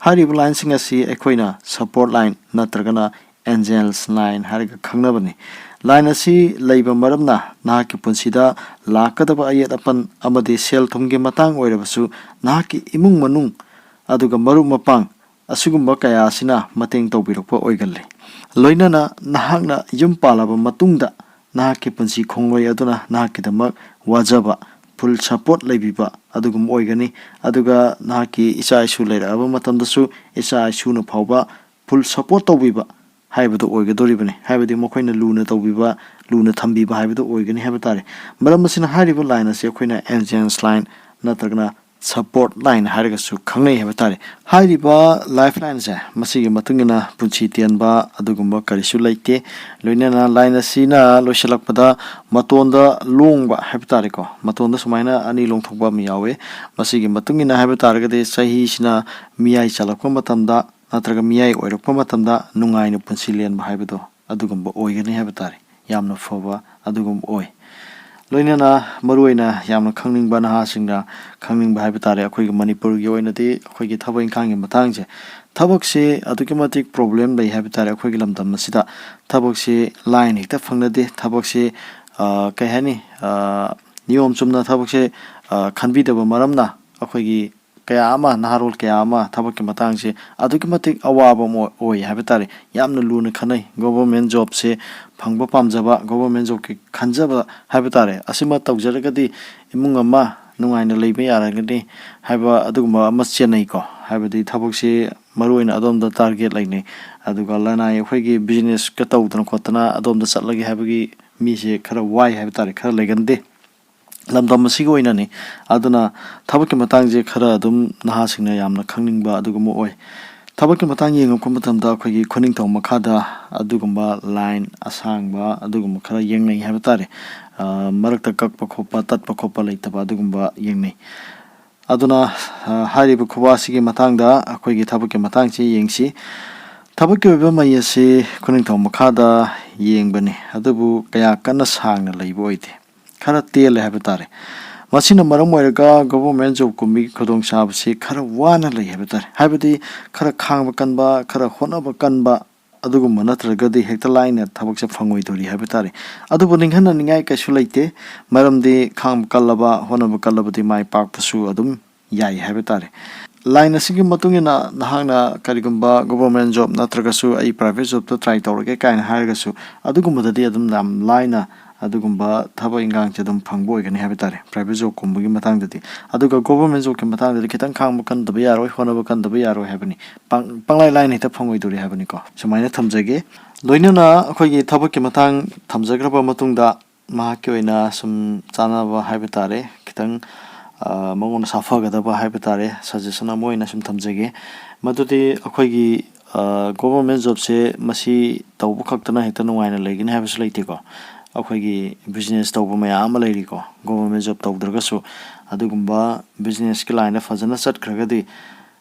ꯍꯥꯏꯔꯤꯕ ꯂꯥꯏꯟꯁꯤꯡ ꯑꯁꯤ ꯑꯩꯈꯣꯏꯅ ꯁꯄꯣꯔꯠ ꯂꯥꯏꯟ ꯅꯠꯇ꯭ꯔꯒꯅ ꯑꯦꯟꯖꯦꯜꯁ ꯂꯥꯏꯟ ꯍꯥꯏꯔꯒ ꯈꯪꯅꯕꯅꯤ꯫ ꯂꯥꯏꯟ ꯑꯁꯤ ꯂꯩꯕ ꯃꯔꯝꯅ ꯅꯍꯥꯛꯀꯤ ꯄꯨꯟꯁꯤꯗ ꯂꯥꯛꯀꯗꯕ ꯑꯌꯦꯠ ꯑꯄꯟ ꯑꯃꯗꯤ ꯁꯦꯜ ꯊꯨꯝꯒꯤ ꯃꯇꯥꯡ ꯑꯣꯏꯔꯕꯁꯨ ꯅꯍꯥꯛꯀꯤ ꯏꯃꯨꯡ ꯃꯅꯨꯡ ꯑꯗꯨꯒ ꯃꯔꯨꯞ ꯃꯄꯥꯡ ꯑꯁꯤꯒꯨꯝꯕ ꯀꯌꯥ ꯑꯁꯤꯅ ꯃꯇꯦꯡ ꯇꯧꯕꯤꯔꯛꯄ ꯑꯣꯏꯒꯜꯂꯤ꯫ ꯂꯣꯏꯅꯅ ꯅꯍꯥꯛꯅ ꯌꯨꯝ ꯄꯥꯜꯂꯕ ꯃꯇꯨꯡꯗ ꯅꯍꯥꯛꯀꯤ ꯄꯨꯟꯁꯤ ꯈꯣꯡꯂꯣꯏ ꯑꯗꯨꯅ ꯅꯍꯥꯛꯀꯤꯗꯃꯛ ꯋꯥꯖꯕ, ꯐꯨꯜ ꯁꯄꯣꯔꯠ ꯂꯩꯕꯤꯕ ꯑꯗꯨꯒꯨꯝꯕ ꯑꯣꯏꯒꯅꯤ꯫ ꯑꯗꯨꯒ ꯅꯍꯥꯛꯀꯤ ꯏꯆꯥ ꯏꯁꯨ ꯂꯩꯔꯛꯑꯕ ꯃꯇꯝꯗꯁꯨ ꯏꯆꯥ ꯏꯁꯨꯅ ꯐꯥꯎꯕ ꯐꯨꯜ ꯁꯄꯣꯔꯠ ꯇꯧꯕꯤꯕ ꯍꯥꯏꯕꯗꯨ ꯑꯣꯏꯒꯗꯧꯔꯤꯕꯅꯤ꯫ ꯍꯥꯏꯕꯗꯤ ꯃꯈꯣꯏꯅ ꯂꯨꯅ ꯇꯧꯕꯤꯕ, ꯂꯨꯅ ꯊꯝꯕꯤꯕ ꯍꯥꯏꯕꯗꯨ ꯑꯣꯏꯒꯅꯤ ꯍꯥꯏꯕ ꯇꯥꯔꯦ꯫ ꯃꯔꯝ ꯑꯁꯤꯅ ꯍꯥꯏꯔꯤꯕ ꯂꯥꯏꯟ ꯑꯁꯤ ꯑꯩꯈꯣꯏꯅ ꯑꯦꯟꯖꯦꯜꯁ ꯂꯥꯏꯟ ꯅꯠꯇ꯭ꯔꯒꯅ ꯁꯄꯣꯔꯠ ꯂꯥꯏꯟ ꯍꯥꯏꯔꯒꯁꯨ ꯈꯪꯅꯩ ꯍꯥꯏꯕ ꯇꯥꯔꯦ꯫ ꯍꯥꯏꯔꯤꯕ ꯂꯥꯏꯐ ꯂꯥꯏꯟꯁꯦ ꯃꯁꯤꯒꯤ ꯃꯇꯨꯡ ꯏꯟꯅ ꯄꯨꯟꯁꯤ ꯇꯦꯟꯕ ꯑꯗꯨꯒꯨꯝꯕ ꯀꯔꯤꯁꯨ ꯂꯩꯇꯦ꯫ ꯂꯣꯏꯅꯅ ꯂꯥꯏꯟ ꯑꯁꯤꯅ ꯂꯣꯏꯁꯤꯜꯂꯛꯄꯗ ꯃꯇꯣꯟꯗ ꯂꯣꯡꯕ ꯍꯥꯏꯕ ꯇꯥꯔꯦꯀꯣ, ꯃꯇꯣꯟꯗ ꯁꯨꯃꯥꯏꯅ ꯑꯅꯤ ꯂꯣꯡꯊꯣꯛꯄ ꯑꯃ ꯌꯥꯎꯋꯦ꯫ ꯃꯁꯤꯒꯤ ꯃꯇꯨꯡ ꯏꯟꯅ ꯍꯥꯏꯕ ꯇꯥꯔꯒꯗꯤ ꯆꯍꯤꯁꯤꯅ ꯃꯤꯌꯥꯏ ꯆꯜꯂꯛꯄ ꯃꯇꯝꯗ ꯅꯠꯇ꯭ꯔꯒ ꯃꯤꯌꯥꯏ ꯑꯣꯏꯔꯛꯄ ꯃꯇꯝꯗ ꯅꯨꯡꯉꯥꯏꯅ ꯄꯨꯟꯁꯤ ꯂꯦꯟꯕ ꯍꯥꯏꯕꯗꯣ ꯑꯗꯨꯒꯨꯝꯕ ꯑꯣꯏꯒꯅꯤ ꯍꯥꯏꯕ ꯇꯥꯔꯦ꯫ ꯌꯥꯝꯅ ꯐꯕ ꯑꯗꯨꯒꯨꯝꯕ ꯑꯣꯏ꯫ ꯂꯣꯏꯅꯅ ꯃꯔꯨꯑꯣꯏꯅ ꯌꯥꯝꯅ ꯈꯪꯅꯤꯡꯕ ꯅꯍꯥꯁꯤꯡꯅ ꯈꯪꯅꯤꯡꯕ ꯍꯥꯏꯕ ꯇꯥꯔꯦ, ꯑꯩꯈꯣꯏꯒꯤ ꯃꯅꯤꯄꯨꯔꯒꯤ ꯑꯣꯏꯅꯗꯤ ꯑꯩꯈꯣꯏꯒꯤ ꯊꯕꯛ ꯏꯪꯈꯥꯡꯒꯤ ꯃꯇꯥꯡꯁꯦ, ꯊꯕꯛꯁꯦ ꯑꯗꯨꯛꯀꯤ ꯃꯇꯤꯛ ꯄ꯭ꯔꯣꯕ꯭ꯂꯦꯝ ꯂꯩ ꯍꯥꯏꯕ ꯇꯥꯔꯦ꯫ ꯑꯩꯈꯣꯏꯒꯤ ꯂꯝꯗꯝ ꯑꯁꯤꯗ ꯊꯕꯛꯁꯦ ꯂꯥꯏꯅ ꯍꯦꯛꯇ ꯐꯪꯅꯗꯦ꯫ ꯊꯕꯛꯁꯦ, ꯑ, ꯀꯩ ꯍꯥꯏꯅꯤ, ꯑ, ꯅꯤꯌꯣꯝ ꯆꯨꯝꯅ ꯊꯕꯛꯁꯦ, ꯑ, ꯈꯟꯕꯤꯗꯕ ꯃꯔꯝꯅ ꯑꯩꯈꯣꯏꯒꯤ ꯀꯌꯥ ꯑꯃ, ꯅꯍꯥꯔꯣꯜ ꯀꯌꯥ ꯑꯃ ꯊꯕꯛꯀꯤ ꯃꯇꯥꯡꯁꯦ ꯑꯗꯨꯛꯀꯤ ꯃꯇꯤꯛ ꯑꯋꯥꯕ ꯑꯃ ꯑꯣꯏ ꯍꯥꯏꯕ ꯇꯥꯔꯦ꯫ ꯌꯥꯝꯅ ꯂꯨꯅ ꯈꯟꯅꯩ꯫ ꯒꯣꯕꯔꯃꯦꯟ ꯖꯣꯕꯁꯦ ꯐꯪꯕ ꯄꯥꯝꯖꯕ, ꯒꯣꯕꯔꯃꯦꯟ ꯖꯣꯕꯀꯤ ꯈꯟꯖꯕ ꯍꯥꯏꯕ ꯇꯥꯔꯦ, ꯑꯁꯤꯃ ꯇꯧꯖꯔꯒꯗꯤ ꯏꯃꯨꯡ ꯑꯃ ꯅꯨꯡꯉꯥꯏꯅ ꯂꯩꯕ ꯌꯥꯔꯒꯅꯤ ꯍꯥꯏꯕ ꯑꯗꯨꯒꯨꯝꯕ ꯑꯃ ꯆꯦꯟꯅꯩꯀꯣ꯫ ꯍꯥꯏꯕꯗꯤ ꯊꯕꯛꯁꯦ ꯃꯔꯨꯑꯣꯏꯅ ꯑꯗꯣꯝꯗ ꯇꯥꯔꯒꯦꯠ ꯂꯩꯅꯩ꯫ ꯑꯗꯨꯒ ꯂꯅꯥꯏ ꯑꯩꯈꯣꯏꯒꯤ ꯕꯤꯖꯤꯅꯦꯁꯀ ꯇꯧꯗꯅ ꯈꯣꯠꯇꯅ ꯑꯗꯣꯝꯗ ꯆꯠꯂꯒꯦ ꯍꯥꯏꯕꯒꯤ ꯃꯤꯁꯦ ꯈꯔ ꯋꯥꯏ ꯍꯥꯏꯕ ꯇꯥꯔꯦ, ꯈꯔ ꯂꯩꯒꯟꯗꯦ꯫ ꯂꯝꯗꯝ ꯑꯁꯤꯒꯤ ꯑꯣꯏꯅꯅꯤ꯫ ꯑꯗꯨꯅ ꯊꯕꯛꯀꯤ ꯃꯇꯥꯡꯁꯦ ꯈꯔ ꯑꯗꯨꯝ ꯅꯍꯥꯁꯤꯡꯅ ꯌꯥꯝꯅ ꯈꯪꯅꯤꯡꯕ ꯑꯗꯨꯒꯨꯝꯕ ꯑꯣꯏ꯫ ꯊꯕꯛꯀꯤ ꯃꯇꯥꯡ ꯌꯦꯡꯉꯛꯄ ꯃꯇꯝꯗ ꯑꯩꯈꯣꯏꯒꯤ ꯈꯨꯅꯤꯡꯊꯧ ꯃꯈꯥꯗ ꯑꯗꯨꯒꯨꯝꯕ ꯂꯥꯏꯟ ꯑꯁꯥꯡꯕ ꯑꯗꯨꯒꯨꯝꯕ ꯈꯔ ꯌꯦꯡꯅꯩ ꯍꯥꯏꯕ ꯇꯥꯔꯦ꯫ ꯑ, ꯃꯔꯛꯇ ꯀꯛꯄ ꯈꯣꯠꯄ, ꯇꯠꯄ ꯈꯣꯠꯄ ꯂꯩꯇꯕ ꯑꯗꯨꯒꯨꯝꯕ ꯌꯦꯡꯅꯩ꯫ ꯑꯗꯨꯅ, ꯑ, ꯍꯥꯏꯔꯤꯕ ꯈꯨꯕꯥ ꯑꯁꯤꯒꯤ ꯃꯇꯥꯡꯗ ꯑꯩꯈꯣꯏꯒꯤ ꯊꯕꯛꯀꯤ ꯃꯇꯥꯡꯁꯤ ꯌꯦꯡꯁꯤ꯫ ꯊꯕꯛꯀꯤ ꯑꯣꯏꯕ ꯃꯩ ꯑꯁꯤ ꯈꯨꯅꯤꯡꯊꯧ ꯃꯈꯥꯗ ꯌꯦꯡꯕꯅꯤ, ꯑꯗꯨꯕꯨ ꯀꯌꯥ ꯀꯟꯅ ꯁꯥꯡꯅ ꯂꯩꯕ ꯑꯣꯏꯗꯦ, ꯈꯔ ꯇꯦꯜꯂꯦ ꯍꯥꯏꯕ ꯇꯥꯔꯦ꯫ ꯃꯁꯤꯅ ꯃꯔꯝ ꯑꯣꯏꯔꯒ ꯒꯣꯕꯔꯃꯦꯟ ꯖꯣꯕꯀꯨꯝꯕꯒꯤ ꯈꯨꯗꯣꯡꯆꯥꯕꯁꯤ ꯈꯔ ꯋꯥꯅ ꯂꯩ ꯍꯥꯏꯕ ꯇꯥꯔꯦ꯫ ꯍꯥꯏꯕꯗꯤ ꯈꯔ ꯈꯥꯡꯕ ꯀꯟꯕ, ꯈꯔ ꯍꯣꯠꯅꯕ ꯀꯟꯕ, ꯑꯗꯨꯒꯨꯝꯕ ꯅꯠꯇ꯭ꯔꯒꯗꯤ ꯍꯦꯛꯇ ꯂꯥꯏꯅ ꯊꯕꯛꯁꯦ ꯐꯪꯉꯣꯏꯗꯧꯔꯤ ꯍꯥꯏꯕ ꯇꯥꯔꯦ꯫ ꯑꯗꯨꯕꯨ ꯅꯤꯡꯍꯟꯅꯅꯤꯡꯉꯥꯏ ꯀꯩꯁꯨ ꯂꯩꯇꯦ, ꯃꯔꯝꯗꯤ ꯈꯥꯡꯕ ꯀꯜꯂꯕ, ꯍꯣꯠꯅꯕ ꯀꯜꯂꯕꯗꯤ ꯃꯥꯏ ꯄꯥꯛꯄꯁꯨ ꯑꯗꯨꯝ ꯌꯥꯏ ꯍꯥꯏꯕ ꯇꯥꯔꯦ꯫ ꯂꯥꯏꯟ ꯑꯁꯤꯒꯤ ꯃꯇꯨꯡ ꯏꯟꯅ ꯅꯍꯥꯛꯅ ꯀꯔꯤꯒꯨꯝꯕ ꯒꯣꯕꯔꯃꯦꯟ ꯖꯣꯕ ꯅꯠꯇ꯭ꯔꯒꯁꯨ ꯑꯩ ꯄ꯭ꯔꯥꯏꯚꯦꯠ ꯖꯣꯕꯇ ꯇ꯭ꯔꯥꯏ ꯇꯧꯔꯒꯦ ꯀꯥꯏꯅ ꯍꯥꯏꯔꯒꯁꯨ ꯑꯗꯨꯒꯨꯝꯕꯗꯗꯤ ꯑꯗꯨꯝ ꯌꯥꯝ ꯂꯥꯏꯅ ꯑꯗꯨꯒꯨꯝꯕ ꯊꯕꯛ ꯏꯟꯈꯥꯡꯁꯦ ꯑꯗꯨꯝ ꯐꯪꯕ ꯑꯣꯏꯒꯅꯤ ꯍꯥꯏꯕ ꯇꯥꯔꯦ, ꯄ꯭ꯔꯥꯏꯚꯦꯠ ꯖꯣꯕꯀꯨꯝꯕꯒꯤ ꯃꯇꯥꯡꯗꯗꯤ꯫ ꯑꯗꯨꯒ ꯒꯣꯕꯔꯃꯦꯟ ꯖꯣꯕꯀꯤ ꯃꯇꯥꯡꯗꯗꯤ ꯈꯤꯇꯪ ꯈꯥꯡꯕ ꯀꯟꯗꯕ ꯌꯥꯔꯣꯏ, ꯍꯣꯠꯅꯕ ꯀꯟꯗꯕ ꯌꯥꯔꯣꯏ ꯍꯥꯏꯕꯅꯤ꯫ ꯄꯪ-, ꯄꯪꯂꯥꯏ ꯂꯥꯏꯅ ꯍꯦꯛꯇ ꯐꯪꯉꯣꯏꯗꯧꯔꯤ ꯍꯥꯏꯕꯅꯤꯀꯣ꯫ ꯁꯨꯃꯥꯏꯅ ꯊꯝꯖꯒꯦ꯫ ꯂꯣꯏꯅꯅ ꯑꯩꯈꯣꯏꯒꯤ ꯊꯕꯛꯀꯤ ꯃꯇꯥꯡ ꯊꯝꯖꯈ꯭ꯔꯕ ꯃꯇꯨꯡꯗ ꯃꯍꯥꯛꯀꯤ ꯑꯣꯏꯅ ꯁꯨꯝ ꯆꯥꯟꯅꯕ ꯍꯥꯏꯕ ꯇꯥꯔꯦ, ꯈꯤꯇꯪ, ꯑ, ꯃꯉꯣꯟꯗ ꯁꯥꯐꯒꯗꯕ ꯍꯥꯏꯕ ꯇꯥꯔꯦ, ꯁꯖꯦꯁꯟ ꯑꯃ ꯑꯣꯏꯅ ꯁꯨꯝ ꯊꯝꯖꯒꯦ꯫ ꯃꯗꯨꯗꯤ ꯑꯩꯈꯣꯏꯒꯤ, ꯑ, ꯒꯣꯕꯔꯃꯦꯟ ꯖꯣꯕꯁꯦ ꯃꯁꯤ ꯇꯧꯕ ꯈꯛꯇꯅ ꯍꯦꯛꯇ ꯅꯨꯡꯉꯥꯏꯅ ꯂꯩꯒꯅꯤ ꯍꯥꯏꯕꯁꯨ ꯂꯩꯇꯦꯀꯣ꯫ ꯑꯩꯈꯣꯏꯒꯤ ꯕꯤꯖꯤꯅꯦꯁ ꯇꯧꯕ ꯃꯌꯥꯝ ꯑꯃ ꯂꯩꯔꯤꯀꯣ, ꯒꯣꯕꯔꯃꯦꯟ ꯖꯣꯕ ꯇꯧꯗ꯭ꯔꯒꯁꯨ꯫ ꯑꯗꯨꯒꯨꯝꯕ ꯕꯤꯖꯤꯅꯦꯁꯀꯤ ꯂꯥꯏꯟꯗ ꯐꯖꯅ ꯆꯠꯈ꯭ꯔꯒꯗꯤ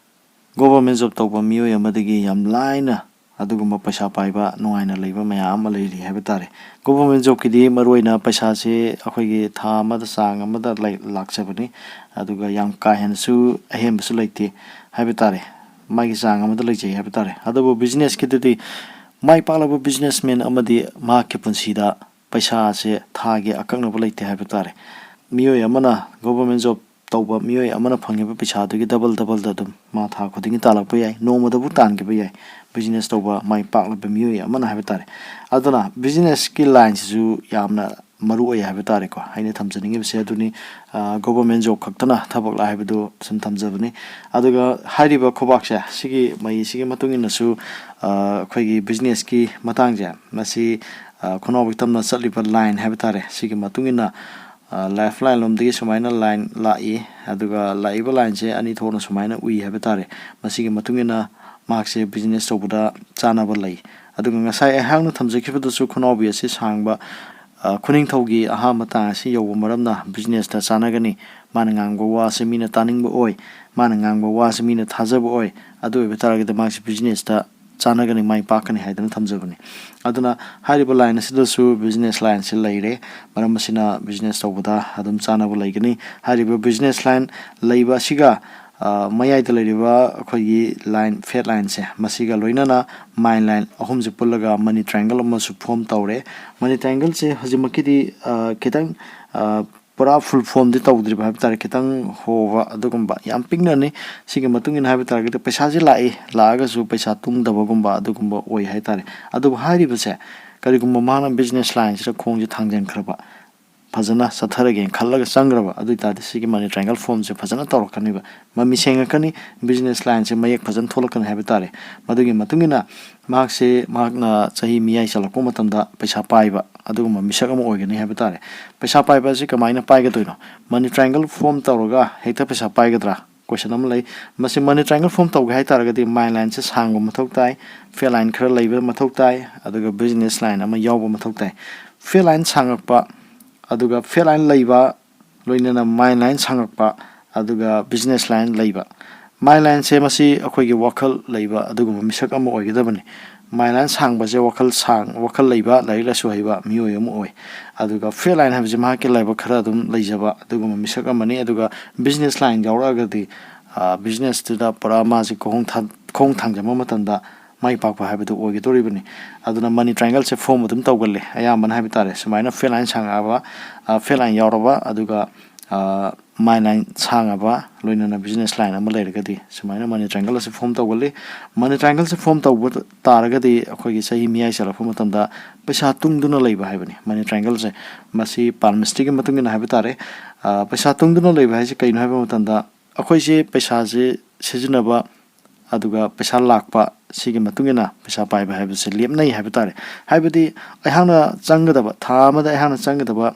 ꯒꯣꯕꯔꯃꯦꯟ ꯖꯣꯕ ꯇꯧꯕ ꯃꯤꯑꯣꯏ ꯑꯃꯗꯒꯤ ꯌꯥꯝ ꯂꯥꯏꯅ ꯑꯗꯨꯒꯨꯝꯕ ꯄꯩꯁꯥ ꯄꯥꯏꯕ, ꯅꯨꯡꯉꯥꯏꯅ ꯂꯩꯕ ꯃꯌꯥꯝ ꯑꯃ ꯂꯩꯔꯤ ꯍꯥꯏꯕ ꯇꯥꯔꯦ꯫ ꯒꯣꯕꯔꯃꯦꯟ ꯖꯣꯕꯀꯤꯗꯤ ꯃꯔꯨꯑꯣꯏꯅ ꯄꯩꯁꯥꯁꯦ ꯑꯩꯈꯣꯏꯒꯤ ꯊꯥ ꯑꯃꯗ ꯆꯥꯡ ꯑꯃꯗ ꯂꯩ-, ꯂꯥꯛꯆꯕꯅꯤ꯫ ꯑꯗꯨꯒ ꯌꯥꯝ ꯀꯥ ꯍꯦꯟꯅꯁꯨ ꯑꯍꯦꯟꯕꯁꯨ ꯂꯩꯇꯦ ꯍꯥꯏꯕ ꯇꯥꯔꯦ꯫ ꯃꯥꯒꯤ ꯆꯥꯡ ꯑꯃꯗ ꯂꯩꯖꯩ ꯍꯥꯏꯕ ꯇꯥꯔꯦ꯫ ꯑꯗꯨꯕꯨ ꯕꯤꯖꯤꯅꯦꯁꯀꯤꯗꯨꯗꯤ ꯃꯥꯏ ꯄꯥꯛꯂꯕ ꯕꯤꯖꯤꯅꯦꯁꯃꯦꯟ ꯑꯃꯗꯤ ꯃꯍꯥꯛꯀꯤ ꯄꯨꯟꯁꯤꯗ ꯄꯩꯁꯥꯁꯦ ꯊꯥꯒꯤ ꯑꯀꯛꯅꯕ ꯂꯩꯇꯦ ꯍꯥꯏꯕ ꯇꯥꯔꯦ꯫ ꯃꯤꯑꯣꯏ ꯑꯃꯅ ꯒꯣꯕꯔꯃꯦꯟ ꯖꯣꯕ ꯇꯧꯕ ꯃꯤꯑꯣꯏ ꯑꯃꯅ ꯐꯪꯉꯤꯕ ꯄꯩꯁꯥꯗꯨꯒꯤ ꯗꯕꯜ ꯗꯕꯜꯗ ꯑꯗꯨꯝ ꯃꯥ ꯊꯥ ꯈꯨꯗꯤꯡꯒꯤ ꯇꯥꯜꯂꯛꯄ ꯌꯥꯏ, ꯅꯣꯡꯃꯗꯕꯨ ꯇꯥꯟꯈꯤꯕ ꯌꯥꯏ꯫ ꯕꯤꯖꯤꯅꯦꯁ ꯇꯧꯕ ꯃꯥꯏ ꯄꯥꯛꯂꯕ ꯃꯤꯑꯣꯏ ꯑꯃꯅ ꯍꯥꯏꯕ ꯇꯥꯔꯦ꯫ ꯑꯗꯨꯅ ꯕꯤꯖꯤꯅꯦꯁꯀꯤ ꯂꯥꯏꯟꯁꯤꯁꯨ ꯌꯥꯝꯅ ꯃꯔꯨ ꯑꯣꯏ ꯍꯥꯏꯕ ꯇꯥꯔꯦꯀꯣ꯫ ꯑꯩꯅ ꯊꯝꯖꯅꯤꯡꯉꯤꯕꯁꯦ ꯑꯗꯨꯅꯤ, ꯒꯣꯕꯔꯃꯦꯟ ꯖꯣꯕ ꯈꯛꯇꯅ ꯊꯕꯛꯂ ꯍꯥꯏꯕꯗꯨ ꯁꯨꯝ ꯊꯝꯖꯕꯅꯤ꯫ ꯑꯗꯨꯒ ꯍꯥꯏꯔꯤꯕ ꯈꯨꯕꯥꯛꯁꯦ, ꯁꯤꯒꯤ ꯃꯩꯁꯤꯒꯤ ꯃꯇꯨꯡ ꯏꯟꯅꯁꯨ, ꯑ, ꯑꯩꯈꯣꯏꯒꯤ ꯕꯤꯖꯤꯅꯦꯁꯀꯤ ꯃꯇꯥꯡꯁꯦ, ꯃꯁꯤ, ꯑ, ꯈꯨꯅꯥꯎ ꯇꯝꯅ ꯆꯠꯂꯤꯕ ꯂꯥꯏꯟ ꯍꯥꯏꯕ ꯇꯥꯔꯦ, ꯁꯤꯒꯤ ꯃꯇꯨꯡ ꯏꯟꯅ, ꯑ, ꯂꯥꯏꯐ ꯂꯥꯏꯟ ꯂꯣꯝꯗꯒꯤ ꯁꯨꯃꯥꯏꯅ ꯂꯥꯏꯟ ꯂꯥꯛꯏ꯫ ꯑꯗꯨꯒ ꯂꯥꯛꯏꯕ ꯂꯥꯏꯟꯁꯦ ꯑꯅꯤ ꯊꯣꯛꯅ ꯁꯨꯃꯥꯏꯅ ꯎꯏ ꯍꯥꯏꯕ ꯇꯥꯔꯦ꯫ ꯃꯁꯤꯒꯤ ꯃꯇꯨꯡ ꯏꯟꯅ ꯃꯍꯥꯛꯁꯦ ꯕꯤꯖꯤꯅꯦꯁ ꯇꯧꯕꯗ ꯆꯥꯅꯕ ꯂꯩ꯫ ꯑꯗꯨꯒ ꯉꯁꯥꯏ ꯑꯩꯍꯥꯛꯅ ꯊꯝꯖꯈꯤꯕꯗꯁꯨ ꯈꯨꯅꯥꯎꯕꯤ ꯑꯁꯤ ꯁꯥꯡꯕ, ꯑ, ꯈꯨꯅꯤꯡꯊꯧꯒꯤ ꯑꯍꯥꯟꯕ ꯇꯥꯡ ꯑꯁꯤ ꯌꯧꯕ ꯃꯔꯝꯅ ꯕꯤꯖꯤꯅꯦꯁꯇ ꯆꯥꯅꯒꯅꯤ꯫ ꯃꯥꯅ ꯉꯥꯡꯕ ꯋꯥꯁꯦ ꯃꯤꯅ ꯇꯥꯅꯤꯡꯕ ꯑꯣꯏ, ꯃꯥꯅ ꯉꯥꯡꯕ ꯋꯥꯁꯦ ꯃꯤꯅ ꯊꯥꯖꯕ ꯑꯣꯏ꯫ ꯑꯗꯨ ꯑꯣꯏꯕ ꯇꯥꯔꯒꯗꯤ ꯃꯍꯥꯛꯁꯤ ꯕꯤꯖꯤꯅꯦꯁꯇ ꯆꯥꯅꯒꯅꯤ, ꯃꯥꯏ ꯄꯥꯛꯀꯅꯤ ꯍꯥꯏꯗꯅ ꯊꯝꯖꯕꯅꯤ꯫ ꯑꯗꯨꯅ ꯍꯥꯏꯔꯤꯕ ꯂꯥꯏꯟ ꯑꯁꯤꯗꯁꯨ ꯕꯤꯖꯤꯅꯦꯁ ꯂꯥꯏꯟꯁꯤ ꯂꯩꯔꯦ꯫ ꯃꯔꯝ ꯑꯁꯤꯅ ꯕꯤꯖꯤꯅꯦꯁ ꯇꯧꯕꯗ ꯑꯗꯨꯝ ꯆꯥꯅꯕ ꯂꯩꯒꯅꯤ꯫ ꯍꯥꯏꯔꯤꯕ ꯕꯤꯖꯤꯅꯦꯁ ꯂꯥꯏꯟ ꯂꯩꯕ ꯑꯁꯤꯒ, ꯑ, ꯃꯌꯥꯏꯗ ꯂꯩꯔꯤꯕ ꯑꯩꯈꯣꯏꯒꯤ ꯂꯥꯏꯟ, ꯐꯦꯠ ꯂꯥꯏꯟꯁꯦ, ꯃꯁꯤꯒ ꯂꯣꯏꯅꯅ ꯃꯥꯏꯟ ꯂꯥꯏꯟ ꯑꯍꯨꯝꯁꯦ ꯄꯨꯜꯂꯒ ꯃꯅꯤ ꯇ꯭ꯔꯥꯏꯡꯒꯜ ꯑꯃꯁꯨ ꯐꯣꯝ ꯇꯧꯔꯦ꯫ ꯃꯅꯤ ꯇ꯭ꯔꯥꯏꯡꯒꯜꯁꯦ ꯍꯧꯖꯤꯛꯃꯛꯀꯤꯗꯤ, ꯑ, ꯈꯤꯇꯪ, ꯑ, ꯄꯨꯔꯥ ꯐꯨꯜ ꯐꯣꯝꯗꯤ ꯇꯧꯗ꯭ꯔꯤꯕ ꯍꯥꯏꯕ ꯇꯥꯔꯦ, ꯈꯤꯇꯪ ꯍꯣꯕ ꯑꯗꯨꯒꯨꯝꯕ ꯌꯥꯝ ꯄꯤꯛꯅꯅꯤ꯫ ꯁꯤꯒꯤ ꯃꯇꯨꯡ ꯏꯟꯅ ꯍꯥꯏꯕ ꯇꯥꯔꯒꯗꯤ ꯄꯩꯁꯥꯁꯦ ꯂꯥꯛꯏ, ꯂꯥꯛꯑꯒꯁꯨ ꯄꯩꯁꯥ ꯇꯨꯡꯗꯕꯒꯨꯝꯕ ꯑꯗꯨꯒꯨꯝꯕ ꯑꯣꯏ ꯍꯥꯏ ꯇꯥꯔꯦ꯫ ꯑꯗꯨꯕꯨ ꯍꯥꯏꯔꯤꯕꯁꯦ ꯀꯔꯤꯒꯨꯝꯕ ꯃꯥꯅ ꯕꯤꯖꯤꯅꯦꯁ ꯂꯥꯏꯟꯁꯤꯗ ꯈꯣꯡꯁꯦ ꯊꯥꯡꯖꯟꯈ꯭ꯔꯕ, ꯐꯖꯅ ꯆꯠꯊꯔꯒꯦꯅ ꯈꯜꯂꯒ ꯆꯪꯈ꯭ꯔꯕ ꯑꯗꯨ ꯑꯣꯏ ꯇꯥꯔꯗꯤ ꯁꯤꯒꯤ ꯃꯅꯤ ꯇ꯭ꯔꯥꯏꯡꯒꯜ ꯐꯣꯝꯁꯦ ꯐꯖꯅ ꯇꯧꯔꯛꯀꯅꯤꯕ, ꯃꯃꯤ ꯁꯦꯡꯉꯛꯀꯅꯤ, ꯕꯤꯖꯤꯅꯦꯁ ꯂꯥꯏꯟꯁꯦ ꯃꯌꯦꯛ ꯐꯖꯅ ꯊꯣꯛꯂꯛꯀꯅꯤ ꯍꯥꯏꯕ ꯇꯥꯔꯦ꯫ ꯃꯗꯨꯒꯤ ꯃꯇꯨꯡ ꯏꯟꯅ ꯃꯍꯥꯛꯁꯦ, ꯃꯍꯥꯛꯅ ꯆꯍꯤ ꯃꯤꯌꯥꯏ ꯆꯜꯂꯛꯄ ꯃꯇꯝꯗ ꯄꯩꯁꯥ ꯄꯥꯏꯕ ꯑꯗꯨꯒꯨꯝꯕ ꯃꯤꯁꯛ ꯑꯃ ꯑꯣꯏꯒꯅꯤ ꯍꯥꯏꯕ ꯇꯥꯔꯦ꯫ ꯄꯩꯁꯥ ꯄꯥꯏꯕ ꯑꯁꯤ ꯀꯃꯥꯏꯅ ꯄꯥꯏꯒꯗꯣꯏꯅꯣ? ꯃꯅꯤ ꯇ꯭ꯔꯥꯏꯡꯒꯜ ꯐꯣꯝ ꯇꯧꯔꯒ ꯍꯦꯛꯇ ꯄꯩꯁꯥ ꯄꯥꯏꯒꯗ꯭ꯔꯥ? ꯀꯣꯏꯁꯟ ꯑꯃ ꯂꯩ꯫ ꯃꯁꯤ ꯃꯅꯤ ꯇ꯭ꯔꯥꯏꯡꯒꯜ ꯐꯣꯝ ꯇꯧꯒꯦ ꯍꯥꯏ ꯇꯥꯔꯒꯗꯤ ꯃꯥꯏꯟ ꯂꯥꯏꯟꯁꯦ ꯁꯥꯡꯕ ꯃꯊꯧ ꯇꯥꯏ, ꯐꯦꯠ ꯂꯥꯏꯟ ꯈꯔ ꯂꯩꯕ ꯃꯊꯧ ꯇꯥꯏ, ꯑꯗꯨꯒ ꯕꯤꯖꯤꯅꯦꯁ ꯂꯥꯏꯟ ꯑꯃ ꯌꯥꯎꯕ ꯃꯊꯧ ꯇꯥꯏ꯫ ꯐꯦꯠ ꯂꯥꯏꯟ ꯁꯥꯡꯉꯛꯄ, ꯑꯗꯨꯒ ꯐꯦꯠ ꯂꯥꯏꯟ ꯂꯩꯕ, ꯂꯣꯏꯅꯅ ꯃꯥꯏꯟ ꯂꯥꯏꯟ ꯁꯥꯡꯉꯛꯄ, ꯑꯗꯨꯒ ꯕꯤꯖꯤꯅꯦꯁ ꯂꯥꯏꯟ ꯂꯩꯕ꯫ ꯃꯥꯏ ꯂꯥꯏꯟꯁꯦ ꯃꯁꯤ ꯑꯩꯈꯣꯏꯒꯤ ꯋꯥꯈꯜ ꯂꯩꯕ ꯑꯗꯨꯒꯨꯝꯕ ꯃꯤꯁꯛ ꯑꯃ ꯑꯣꯏꯒꯗꯕꯅꯤ꯫ ꯃꯥꯏ ꯂꯥꯏꯟ ꯁꯥꯡꯕꯁꯦ ꯋꯥꯈꯜ ꯁꯥꯡ ꯋꯥꯈꯜ ꯂꯩꯕ, ꯂꯥꯏꯔꯤꯛ ꯂꯥꯏꯁꯨ ꯍꯩꯕ ꯃꯤꯑꯣꯏ ꯑꯃ ꯑꯣꯏ꯫ ꯑꯗꯨꯒ ꯐꯦꯠ ꯂꯥꯏꯟ ꯍꯥꯏꯕꯁꯤ ꯃꯍꯥꯛꯀꯤ ꯂꯥꯏꯕꯛ ꯈꯔ ꯑꯗꯨꯝ ꯂꯩꯖꯕ ꯑꯗꯨꯒꯨꯝꯕ ꯃꯤꯁꯛ ꯑꯃꯅꯤ꯫ ꯑꯗꯨꯒ ꯕꯤꯖꯤꯅꯦꯁ ꯂꯥꯏꯟ ꯌꯥꯎꯔꯛꯑꯒꯗꯤ, ꯕꯤꯖꯤꯅꯦꯁꯇꯨꯗ ꯄꯨꯔꯥ ꯃꯥꯁꯤ ꯈꯣꯡ ꯊꯥ- ꯈꯣꯡ ꯊꯥꯡꯖꯟꯕ ꯃꯇꯝꯗ ꯃꯥꯏ ꯄꯥꯛꯄ ꯍꯥꯏꯕꯗꯨ ꯑꯣꯏꯒꯗꯧꯔꯤꯕꯅꯤ꯫ ꯑꯗꯨꯅ ꯃꯅꯤ ꯇ꯭ꯔꯥꯏꯡꯒꯜꯁꯦ ꯐꯣꯝ ꯑꯗꯨꯝ ꯇꯧꯒꯜꯂꯤ ꯑꯌꯥꯝꯕꯅ ꯍꯥꯏꯕ ꯇꯥꯔꯦ꯫ ꯁꯨꯃꯥꯏꯅ ꯐꯦꯠ ꯂꯥꯏꯟ ꯁꯥꯡꯉꯛꯑꯕ, ꯐꯦꯠ ꯂꯥꯏꯟ ꯌꯥꯎꯔꯕ, ꯑꯗꯨꯒ ꯃꯥꯏ ꯂꯥꯏꯟ ꯁꯥꯡꯉꯕ, ꯂꯣꯏꯅꯅ ꯕꯤꯖꯤꯅꯦꯁ ꯂꯥꯏꯟ ꯑꯃ ꯂꯩꯔꯒꯗꯤ ꯁꯨꯃꯥꯏꯅ ꯃꯅꯤ ꯇ꯭ꯔꯥꯏꯡꯒꯜ ꯑꯁꯤ ꯐꯣꯝ ꯇꯧꯒꯜꯂꯤ꯫ ꯃꯅꯤ ꯇ꯭ꯔꯥꯏꯡꯒꯜꯁꯤ ꯐꯣꯝ ꯇꯧꯕ ꯇꯥꯔꯒꯗꯤ ꯑꯩꯈꯣꯏꯒꯤ ꯆꯍꯤ ꯃꯤꯌꯥꯏ ꯆꯜꯂꯛꯄ ꯃꯇꯝꯗ ꯄꯩꯁꯥ ꯇꯨꯡꯗꯨꯅ ꯂꯩꯕ ꯍꯥꯏꯕꯅꯤ꯫ ꯃꯅꯤ ꯇ꯭ꯔꯥꯏꯡꯒꯜꯁꯦ ꯃꯁꯤ ꯄꯥꯜꯃꯤꯁꯇ꯭ꯔꯤꯒꯤ ꯃꯇꯨꯡ ꯏꯟꯅ ꯍꯥꯏꯕ ꯇꯥꯔꯦ꯫ ꯑ, ꯄꯩꯁꯥ ꯇꯨꯡꯗꯨꯅ ꯂꯩꯕ ꯍꯥꯏꯁꯦ ꯀꯩꯅꯣ ꯍꯥꯏꯕ ꯃꯇꯝꯗ, ꯑꯩꯈꯣꯏꯁꯦ ꯄꯩꯁꯥꯁꯦ ꯁꯤꯖꯤꯟꯅꯕ ꯑꯗꯨꯒ ꯄꯩꯁꯥ ꯂꯥꯛꯄ, ꯁꯤꯒꯤ ꯃꯇꯨꯡ ꯏꯟꯅ ꯄꯩꯁꯥ ꯄꯥꯏꯕ ꯍꯥꯏꯕꯁꯦ ꯂꯦꯞꯅꯩ ꯍꯥꯏꯕ ꯇꯥꯔꯦ꯫ ꯍꯥꯏꯕꯗꯤ ꯑꯩꯍꯥꯛꯅ ꯆꯪꯒꯗꯕ, ꯊꯥ ꯑꯃꯗ ꯑꯩꯍꯥꯛꯅ ꯆꯪꯒꯗꯕ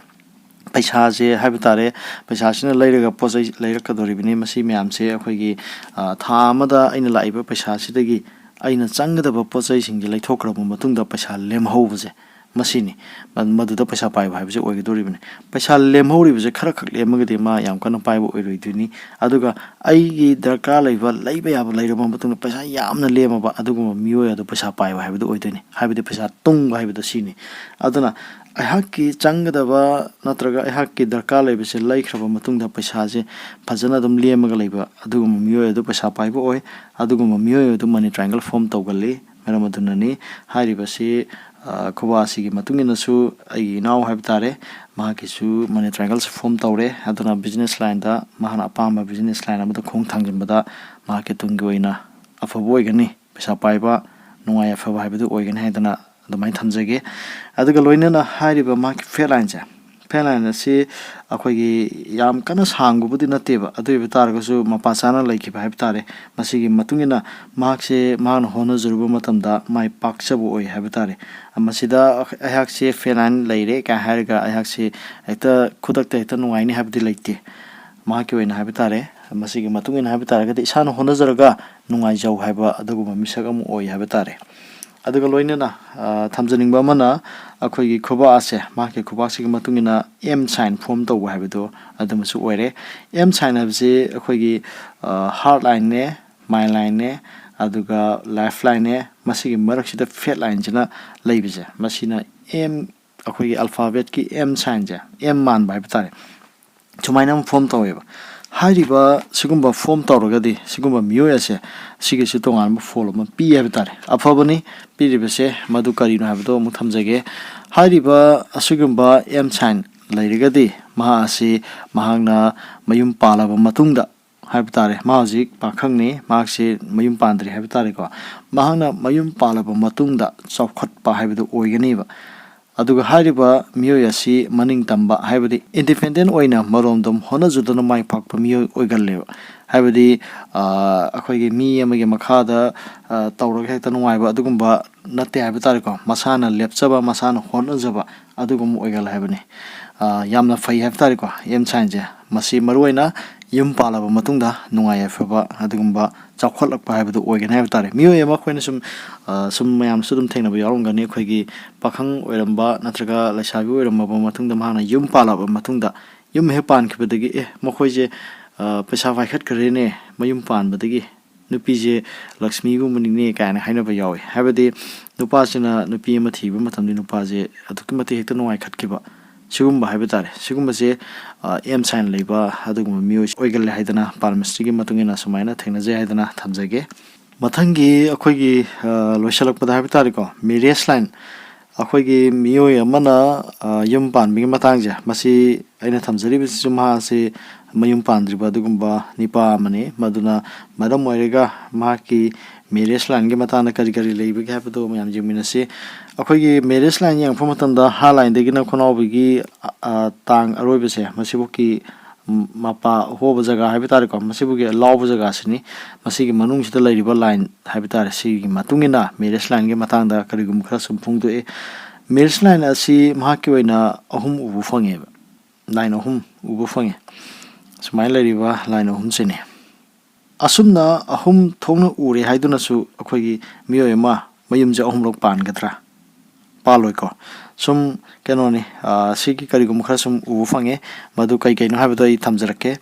ꯄꯩꯁꯥꯁꯦ ꯍꯥꯏꯕ ꯇꯥꯔꯦ, ꯄꯩꯁꯥꯁꯤꯅ ꯂꯩꯔꯒ ꯄꯣꯠ ꯆꯩ ꯂꯩꯔꯛꯀꯗꯧꯔꯤꯕꯅꯤ꯫ ꯃꯁꯤ ꯃꯌꯥꯝꯁꯦ ꯑꯩꯈꯣꯏꯒꯤ, ꯑ, ꯊꯥ ꯑꯃꯗ ꯑꯩꯅ ꯂꯥꯛꯏꯕ ꯄꯩꯁꯥꯁꯤꯗꯒꯤ ꯑꯩꯅ ꯆꯪꯒꯗꯕ ꯄꯣꯠ ꯆꯩꯁꯤꯡꯁꯦ ꯂꯩꯊꯣꯛꯈ꯭ꯔꯕ ꯃꯇꯨꯡꯗ ꯄꯩꯁꯥ ꯂꯦꯝꯍꯧꯕꯁꯦ, ꯃꯁꯤꯅꯤ꯫ ꯃ-, ꯃꯗꯨꯗ ꯄꯩꯁꯥ ꯄꯥꯏꯕ ꯍꯥꯏꯕꯁꯤ ꯑꯣꯏꯒꯗꯧꯔꯤꯕꯅꯤ꯫ ꯄꯩꯁꯥ ꯂꯦꯝꯍꯧꯔꯤꯕꯁꯦ ꯈꯔꯈꯛ ꯂꯦꯝꯃꯒꯗꯤ ꯃꯥ ꯌꯥꯝ ꯀꯟꯅ ꯄꯥꯏꯕ ꯑꯣꯏꯔꯣꯏꯗꯣꯏꯅꯤ꯫ ꯑꯗꯨꯒ ꯑꯩꯒꯤ ꯗꯔꯀꯥꯔ ꯂꯩꯕ, ꯂꯩꯕ ꯌꯥꯕ ꯂꯩꯔꯕ ꯃꯇꯨꯡꯗ ꯄꯩꯁꯥ ꯌꯥꯝꯅ ꯂꯦꯝꯃꯕ ꯑꯗꯨꯒꯨꯝꯕ ꯃꯤꯑꯣꯏ ꯑꯗꯨ ꯄꯩꯁꯥ ꯄꯥꯏꯕ ꯍꯥꯏꯕꯗꯨ ꯑꯣꯏꯗꯣꯏꯅꯤ꯫ ꯍꯥꯏꯕꯗꯤ ꯄꯩꯁꯥ ꯇꯨꯡꯕ ꯍꯥꯏꯕꯗꯣ ꯁꯤꯅꯤ꯫ ꯑꯗꯨꯅ ꯑꯩꯍꯥꯛꯀꯤ ꯆꯪꯒꯗꯕ ꯅꯠꯇ꯭ꯔꯒ ꯑꯩꯍꯥꯛꯀꯤ ꯗꯔꯀꯥꯔ ꯂꯩꯕꯁꯦ ꯂꯩꯈ꯭ꯔꯕ ꯃꯇꯨꯡꯗ ꯄꯩꯁꯥꯁꯦ ꯐꯖꯅ ꯑꯗꯨꯝ ꯂꯦꯝꯃꯒ ꯂꯩꯕ ꯑꯗꯨꯒꯨꯝꯕ ꯃꯤꯑꯣꯏ ꯑꯗꯨ ꯄꯩꯁꯥ ꯄꯥꯏꯕ ꯑꯣꯏ꯫ ꯑꯗꯨꯒꯨꯝꯕ ꯃꯤꯑꯣꯏ ꯑꯗꯨ ꯃꯅꯤ ꯇ꯭ꯔꯥꯏꯡꯒꯜ ꯐꯣꯝ ꯇꯧꯒꯜꯂꯤ꯫ ꯃꯔꯝ ꯑꯗꯨꯅꯅꯤ ꯍꯥꯏꯔꯤꯕꯁꯤ, ꯑ, ꯈꯨꯕꯥꯁꯤꯒꯤ ꯃꯇꯨꯡ ꯏꯟꯅꯁꯨ ꯑꯩꯒꯤ ꯏꯅꯥꯎ ꯍꯥꯏꯕ ꯇꯥꯔꯦ, ꯃꯍꯥꯛꯀꯤꯁꯨ ꯃꯅꯤ ꯇ꯭ꯔꯥꯏꯡꯒꯜꯁꯦ ꯐꯣꯝ ꯇꯧꯔꯦ꯫ ꯑꯗꯨꯅ ꯕꯤꯖꯤꯅꯦꯁ ꯂꯥꯏꯟꯗ ꯃꯍꯥꯛꯅ ꯑꯄꯥꯝꯕ ꯕꯤꯖꯤꯅꯦꯁ ꯂꯥꯏꯟ ꯑꯃꯗ ꯈꯣꯡ ꯊꯥꯡꯖꯤꯟꯕꯗ ꯃꯍꯥꯛꯀꯤ ꯇꯨꯡꯒꯤ ꯑꯣꯏꯅ ꯑꯐꯕ ꯑꯣꯏꯒꯅꯤ, ꯄꯩꯁꯥ ꯄꯥꯏꯕ, ꯅꯨꯡꯉꯥꯏ ꯌꯥꯏꯐꯕ ꯍꯥꯏꯕꯗꯨ ꯑꯣꯏꯒꯅꯤ ꯍꯥꯏꯗꯅ ꯑꯗꯨꯃꯥꯏꯅ ꯊꯝꯖꯒꯦ꯫ ꯑꯗꯨꯒ ꯂꯣꯏꯅꯅ ꯍꯥꯏꯔꯤꯕ ꯃꯍꯥꯛꯀꯤ ꯐꯦꯠ ꯂꯥꯏꯟꯁꯦ, ꯐꯦꯠ ꯂꯥꯏꯟ ꯑꯁꯤ ꯑꯩꯈꯣꯏꯒꯤ ꯌꯥꯝ ꯀꯟꯅ ꯁꯥꯡꯕꯕꯨꯗꯤ ꯅꯠꯇꯦꯕ, ꯑꯗꯨ ꯑꯣꯏꯕ ꯇꯥꯔꯒꯁꯨ ꯃꯄꯥ ꯆꯥꯅ ꯂꯩꯈꯤꯕ ꯍꯥꯏꯕ ꯇꯥꯔꯦ꯫ ꯃꯁꯤꯒꯤ ꯃꯇꯨꯡ ꯏꯟꯅ ꯃꯍꯥꯛꯁꯦ, ꯃꯍꯥꯛꯅ ꯍꯣꯠꯅꯖꯔꯨꯕ ꯃꯇꯝꯗ ꯃꯥꯏ ꯄꯥꯛꯆꯕ ꯑꯣꯏ ꯍꯥꯏꯕ ꯇꯥꯔꯦ꯫ ꯃꯁꯤꯗ ꯑꯩꯍꯥꯛꯁꯦ ꯐꯦꯠ ꯂꯥꯏꯟ ꯂꯩꯔꯦ ꯀꯥꯏ ꯍꯥꯏꯔꯒ ꯑꯩꯍꯥꯛꯁꯦ ꯍꯦꯛꯇ ꯈꯨꯗꯛꯇ ꯍꯦꯛꯇ ꯅꯨꯡꯉꯥꯏꯅꯤ ꯍꯥꯏꯕꯗꯤ ꯂꯩꯇꯦ꯫ ꯃꯍꯥꯛꯀꯤ ꯑꯣꯏꯅ ꯍꯥꯏꯕ ꯇꯥꯔꯦ, ꯃꯁꯤꯒꯤ ꯃꯇꯨꯡ ꯏꯟꯅ ꯍꯥꯏꯕ ꯇꯥꯔꯒꯗꯤ ꯏꯁꯥꯅ ꯍꯣꯠꯅꯖꯔꯒ ꯅꯨꯡꯉꯥꯏꯖꯧ ꯍꯥꯏꯕ ꯑꯗꯨꯒꯨꯝꯕ ꯃꯤꯁꯛ ꯑꯃ ꯑꯣꯏ ꯍꯥꯏꯕ ꯇꯥꯔꯦ꯫ ꯑꯗꯨꯒ ꯂꯣꯏꯅꯅ, ꯑ, ꯊꯝꯖꯅꯤꯡꯕ ꯑꯃꯅ, ꯑꯩꯈꯣꯏꯒꯤ ꯈꯨꯕꯥꯛ ꯑꯁꯦ, ꯃꯍꯥꯛꯀꯤ ꯈꯨꯕꯥꯛꯁꯤꯒꯤ ꯃꯇꯨꯡ ꯏꯟꯅ ꯑꯦꯝ ꯁꯥꯏꯟ ꯐꯣꯝ ꯇꯧꯕ ꯍꯥꯏꯕꯗꯣ ꯑꯗꯨꯃꯁꯨ ꯑꯣꯏꯔꯦ꯫ ꯑꯦꯝ ꯁꯥꯏꯟ ꯍꯥꯏꯕꯁꯤ ꯑꯩꯈꯣꯏꯒꯤ ꯍꯥꯔꯠ ꯂꯥꯏꯟꯅꯦ, ꯃꯥꯏꯟ ꯂꯥꯏꯟꯅꯦ, ꯑꯗꯨꯒ ꯂꯥꯏꯐ ꯂꯥꯏꯟꯅꯦ, ꯃꯁꯤꯒꯤ ꯃꯔꯛꯁꯤꯗ ꯐꯦꯠ ꯂꯥꯏꯟꯁꯤꯅ ꯂꯩꯕꯁꯦ, ꯃꯁꯤꯅ ꯑꯦꯝ, ꯑꯩꯈꯣꯏꯒꯤ ꯑꯜꯐꯥꯕꯦꯠꯀꯤ ꯑꯦꯝ ꯁꯥꯏꯟꯁꯦ, ꯑꯦꯝ ꯃꯥꯟꯕ ꯍꯥꯏꯕ ꯇꯥꯔꯦ, ꯁꯨꯃꯥꯏꯅ ꯑꯃ ꯐꯣꯝ ꯇꯧꯋꯦꯕ꯫ ꯍꯥꯏꯔꯤꯕ ꯁꯤꯒꯨꯝꯕ ꯐꯣꯝ ꯇꯧꯔꯒꯗꯤ ꯁꯤꯒꯨꯝꯕ ꯃꯤꯑꯣꯏ ꯑꯁꯦ ꯁꯤꯒꯤꯁꯨ ꯇꯣꯉꯥꯟꯕ ꯐꯣꯜ ꯑꯃ ꯄꯤ ꯍꯥꯏꯕ ꯇꯥꯔꯦ꯫ ꯑꯐꯕꯅꯤ ꯄꯤꯔꯤꯕꯁꯦ, ꯃꯗꯨ ꯀꯔꯤꯅꯣ ꯍꯥꯏꯕꯗꯣ ꯑꯃꯨꯛ ꯊꯝꯖꯒꯦ꯫ ꯍꯥꯏꯔꯤꯕ ꯑꯁꯤꯒꯨꯝꯕ ꯑꯦꯝ ꯁꯥꯏꯟ ꯂꯩꯔꯒꯗꯤ ꯃꯍꯥꯛ ꯑꯁꯤ, ꯃꯍꯥꯛꯅ ꯃꯌꯨꯝ ꯄꯥꯜꯂꯕ ꯃꯇꯨꯡꯗ ꯍꯥꯏꯕ ꯇꯥꯔꯦ, ꯃꯥ ꯍꯧꯖꯤꯛ ꯄꯥꯈꯪꯅꯤ, ꯃꯍꯥꯛꯁꯤ ꯃꯌꯨꯝ ꯄꯥꯟꯗ꯭ꯔꯤ ꯍꯥꯏꯕ ꯇꯥꯔꯦꯀꯣ꯫ ꯃꯍꯥꯛꯅ ꯃꯌꯨꯝ ꯄꯥꯜꯂꯕ ꯃꯇꯨꯡꯗ ꯆꯥꯎꯈꯠꯄ ꯍꯥꯏꯕꯗꯨ ꯑꯣꯏꯒꯅꯤꯕ꯫ ꯑꯗꯨꯒ ꯍꯥꯏꯔꯤꯕ ꯃꯤꯑꯣꯏ ꯑꯁꯤ ꯃꯅꯤꯡ ꯇꯝꯕ, ꯍꯥꯏꯕꯗꯤ ꯏꯟꯗꯤꯄꯦꯟꯗꯦꯟ ꯑꯣꯏꯅ ꯃꯔꯣꯝꯗꯣꯝ ꯍꯣꯠꯅꯖꯗꯨꯅ ꯃꯥꯏ ꯄꯥꯛꯄ ꯃꯤꯑꯣꯏ ꯑꯣꯏꯒꯜꯂꯦꯕ꯫ ꯍꯥꯏꯕꯗꯤ, ꯑ, ꯑꯩꯈꯣꯏꯒꯤ ꯃꯤ ꯑꯃꯒꯤ ꯃꯈꯥꯗ, ꯑ, ꯇꯧꯔꯒ ꯍꯦꯛꯇ ꯅꯨꯡꯉꯥꯏꯕ ꯑꯗꯨꯒꯨꯝꯕ ꯅꯠꯇꯦ ꯍꯥꯏꯕ ꯇꯥꯔꯦꯀꯣ꯫ ꯃꯁꯥꯅ ꯂꯦꯞꯆꯕ, ꯃꯁꯥꯅ ꯍꯣꯠꯅꯖꯕ ꯑꯗꯨꯒꯨꯝꯕ ꯑꯣꯏꯒꯜꯂꯦ ꯍꯥꯏꯕꯅꯤ꯫ ꯑ, ꯌꯥꯝꯅ ꯐꯩ ꯍꯥꯏꯕ ꯇꯥꯔꯦꯀꯣ, ꯑꯦꯝ ꯁꯥꯏꯟꯁꯦ꯫ ꯃꯁꯤ ꯃꯔꯨꯑꯣꯏꯅ ꯌꯨꯝ ꯄꯥꯜꯂꯕ ꯃꯇꯨꯡꯗ ꯅꯨꯡꯉꯥꯏ ꯌꯥꯏꯐꯕ ꯑꯗꯨꯒꯨꯝꯕ ꯆꯥꯎꯈꯠꯂꯛꯄ ꯍꯥꯏꯕꯗꯨ ꯑꯣꯏꯒꯅꯤ ꯍꯥꯏꯕ ꯇꯥꯔꯦ꯫ ꯃꯤꯑꯣꯏ ꯑꯃ ꯑꯩꯈꯣꯏꯅ ꯁꯨꯝ, ꯑ, ꯁꯨꯝ ꯃꯌꯥꯝꯁꯨ ꯑꯗꯨꯝ ꯊꯦꯡꯅꯕ ꯌꯥꯎꯔꯝꯒꯅꯤ꯫ ꯑꯩꯈꯣꯏꯒꯤ ꯄꯥꯈꯪ ꯑꯣꯏꯔꯝꯕ ꯅꯠꯇ꯭ꯔꯒ ꯂꯩꯁꯥꯕꯤ ꯑꯣꯏꯔꯝꯃꯕ ꯃꯇꯨꯡꯗ ꯃꯍꯥꯛꯅ ꯌꯨꯝ ꯄꯥꯜꯂꯕ ꯃꯇꯨꯡꯗ, ꯌꯨꯝ ꯍꯦꯛ ꯄꯥꯟꯈꯤꯕꯗꯒꯤ, "ꯑꯦ, ꯃꯈꯣꯏꯁꯦ, ꯑ, ꯄꯩꯁꯥ ꯄꯥꯏꯈꯠꯈ꯭ꯔꯦꯅꯦ, ꯃꯌꯨꯝ ꯄꯥꯟꯕꯗꯒꯤ ꯅꯨꯄꯤꯁꯦ ꯂꯛꯁꯃꯤꯒꯨꯝꯕꯅꯤꯅꯦ" ꯀꯥꯏꯅ ꯍꯥꯏꯅꯕ ꯌꯥꯎꯋꯤ꯫ ꯍꯥꯏꯕꯗꯤ ꯅꯨꯄꯥꯁꯤꯅ ꯅꯨꯄꯤ ꯑꯃ ꯊꯤꯕ ꯃꯇꯝꯗ ꯅꯨꯄꯥꯁꯦ ꯑꯗꯨꯛꯀꯤ ꯃꯇꯤꯛ ꯍꯦꯛꯇ ꯅꯨꯡꯉꯥꯏꯈꯠꯈꯤꯕ, ꯁꯤꯒꯨꯝꯕ ꯍꯥꯏꯕ ꯇꯥꯔꯦ꯫ ꯁꯤꯒꯨꯝꯕꯁꯦ, ꯑ, ꯑꯦꯝ ꯁꯥꯏꯟ ꯂꯩꯕ ꯑꯗꯨꯒꯨꯝꯕ ꯃꯤꯑꯣꯏ ꯑꯣꯏꯒꯜꯂꯦ ꯍꯥꯏꯗꯅ, ꯄꯥꯜꯃꯤꯁꯇ꯭ꯔꯤꯒꯤ ꯃꯇꯨꯡ ꯏꯟꯅ ꯁꯨꯃꯥꯏꯅ ꯊꯦꯡꯅꯖꯩ ꯍꯥꯏꯗꯅ ꯊꯝꯖꯒꯦ꯫ ꯃꯊꯪꯒꯤ ꯑꯩꯈꯣꯏꯒꯤ, ꯑ, ꯂꯣꯏꯁꯤꯜꯂꯛꯄꯗ ꯍꯥꯏꯕ ꯇꯥꯔꯦꯀꯣ, ꯃꯦꯔꯤꯌꯦꯖ ꯂꯥꯏꯟ꯫ ꯑꯩꯈꯣꯏꯒꯤ ꯃꯤꯑꯣꯏ ꯑꯃꯅ, ꯑ, ꯌꯨꯝ ꯄꯥꯟꯕꯒꯤ ꯃꯇꯥꯡꯁꯦ, ꯃꯁꯤ ꯑꯩꯅ ꯊꯝꯖꯔꯤꯕꯁꯤꯁꯨ ꯃꯍꯥꯛꯁꯤ ꯃꯌꯨꯝ ꯄꯥꯟꯗ꯭ꯔꯤꯕ ꯑꯗꯨꯒꯨꯝꯕ ꯅꯤꯄꯥ ꯑꯃꯅꯤ꯫ ꯃꯗꯨꯅ ꯃꯔꯝ ꯑꯣꯏꯔꯒ ꯃꯍꯥꯛꯀꯤ ꯃꯦꯔꯤꯌꯦꯖ ꯂꯥꯏꯟꯒꯤ ꯃꯇꯥꯡꯗ ꯀꯔꯤ ꯀꯔꯤ ꯂꯩꯕꯒꯦ ꯍꯥꯏꯕꯗꯣ ꯃꯌꯥꯝ ꯌꯦꯡꯃꯤꯟꯅꯁꯤ꯫ ꯑꯩꯈꯣꯏꯒꯤ ꯃꯦꯔꯤꯌꯦꯖ ꯂꯥꯏꯟ ꯌꯦꯡꯉꯛꯄ ꯃꯇꯝꯗ ꯍꯥꯔꯠ ꯂꯥꯏꯟꯗꯒꯤꯅ ꯈꯣꯡꯅꯥꯎꯕꯤꯒꯤ, ꯑ, ꯑ, ꯇꯥꯡ ꯑꯔꯣꯏꯕꯁꯦ, ꯃꯁꯤꯐꯥꯎꯒꯤ ꯃꯄꯥ ꯍꯣꯕ ꯖꯒꯥ ꯍꯥꯏꯕ ꯇꯥꯔꯦꯀꯣ, ꯃꯁꯤꯕꯨꯒꯤ ꯂꯥꯎꯕ ꯖꯒꯥꯁꯤꯅꯤ꯫ ꯃꯁꯤꯒꯤ ꯃꯅꯨꯡꯁꯤꯗ ꯂꯩꯔꯤꯕ ꯂꯥꯏꯟ ꯍꯥꯏꯕ ꯇꯥꯔꯦ, ꯁꯤꯒꯤ ꯃꯇꯨꯡ ꯏꯟꯅ ꯃꯦꯔꯤꯌꯦꯖ ꯂꯥꯏꯟꯒꯤ ꯃꯇꯥꯡꯗ ꯀꯔꯤꯒꯨꯝꯕ ꯈꯔ ꯁꯨꯝ ꯐꯣꯡꯗꯣꯛꯑꯦ꯫ ꯃꯦꯔꯤꯌꯦꯖ ꯂꯥꯏꯟ ꯑꯁꯤ ꯃꯍꯥꯛꯀꯤ ꯑꯣꯏꯅ ꯑꯍꯨꯝ ꯎꯕ ꯐꯪꯉꯦꯕ, ꯂꯥꯏꯟ ꯑꯍꯨꯝ ꯎꯕ ꯐꯪꯉꯦ꯫ ꯁꯨꯃꯥꯏꯅ ꯂꯩꯔꯤꯕ ꯂꯥꯏꯟ ꯑꯍꯨꯝꯁꯤꯅꯤ꯫ ꯑꯁꯨꯝꯅ ꯑꯍꯨꯝ ꯊꯣꯛꯅ ꯎꯔꯦ ꯍꯥꯏꯗꯨꯅꯁꯨ ꯑꯩꯈꯣꯏꯒꯤ ꯃꯤꯑꯣꯏ ꯑꯃ ꯃꯌꯨꯝꯁꯦ ꯑꯍꯨꯝꯂꯛ ꯄꯥꯟꯒꯗ꯭ꯔꯥ? ꯄꯥꯜꯂꯣꯏꯀꯣ꯫ ꯁꯨꯝ ꯀꯩꯅꯣꯅꯤ, ꯑ, ꯁꯤꯒꯤ ꯀꯔꯤꯒꯨꯝꯕ ꯈꯔ ꯁꯨꯝ ꯎꯕ ꯐꯪꯉꯦ꯫ ꯃꯗꯨ ꯀꯩ ꯀꯩꯅꯣ ꯍꯥꯏꯕꯗꯣ ꯑꯩ ꯊꯝꯖꯔꯛꯀꯦ꯫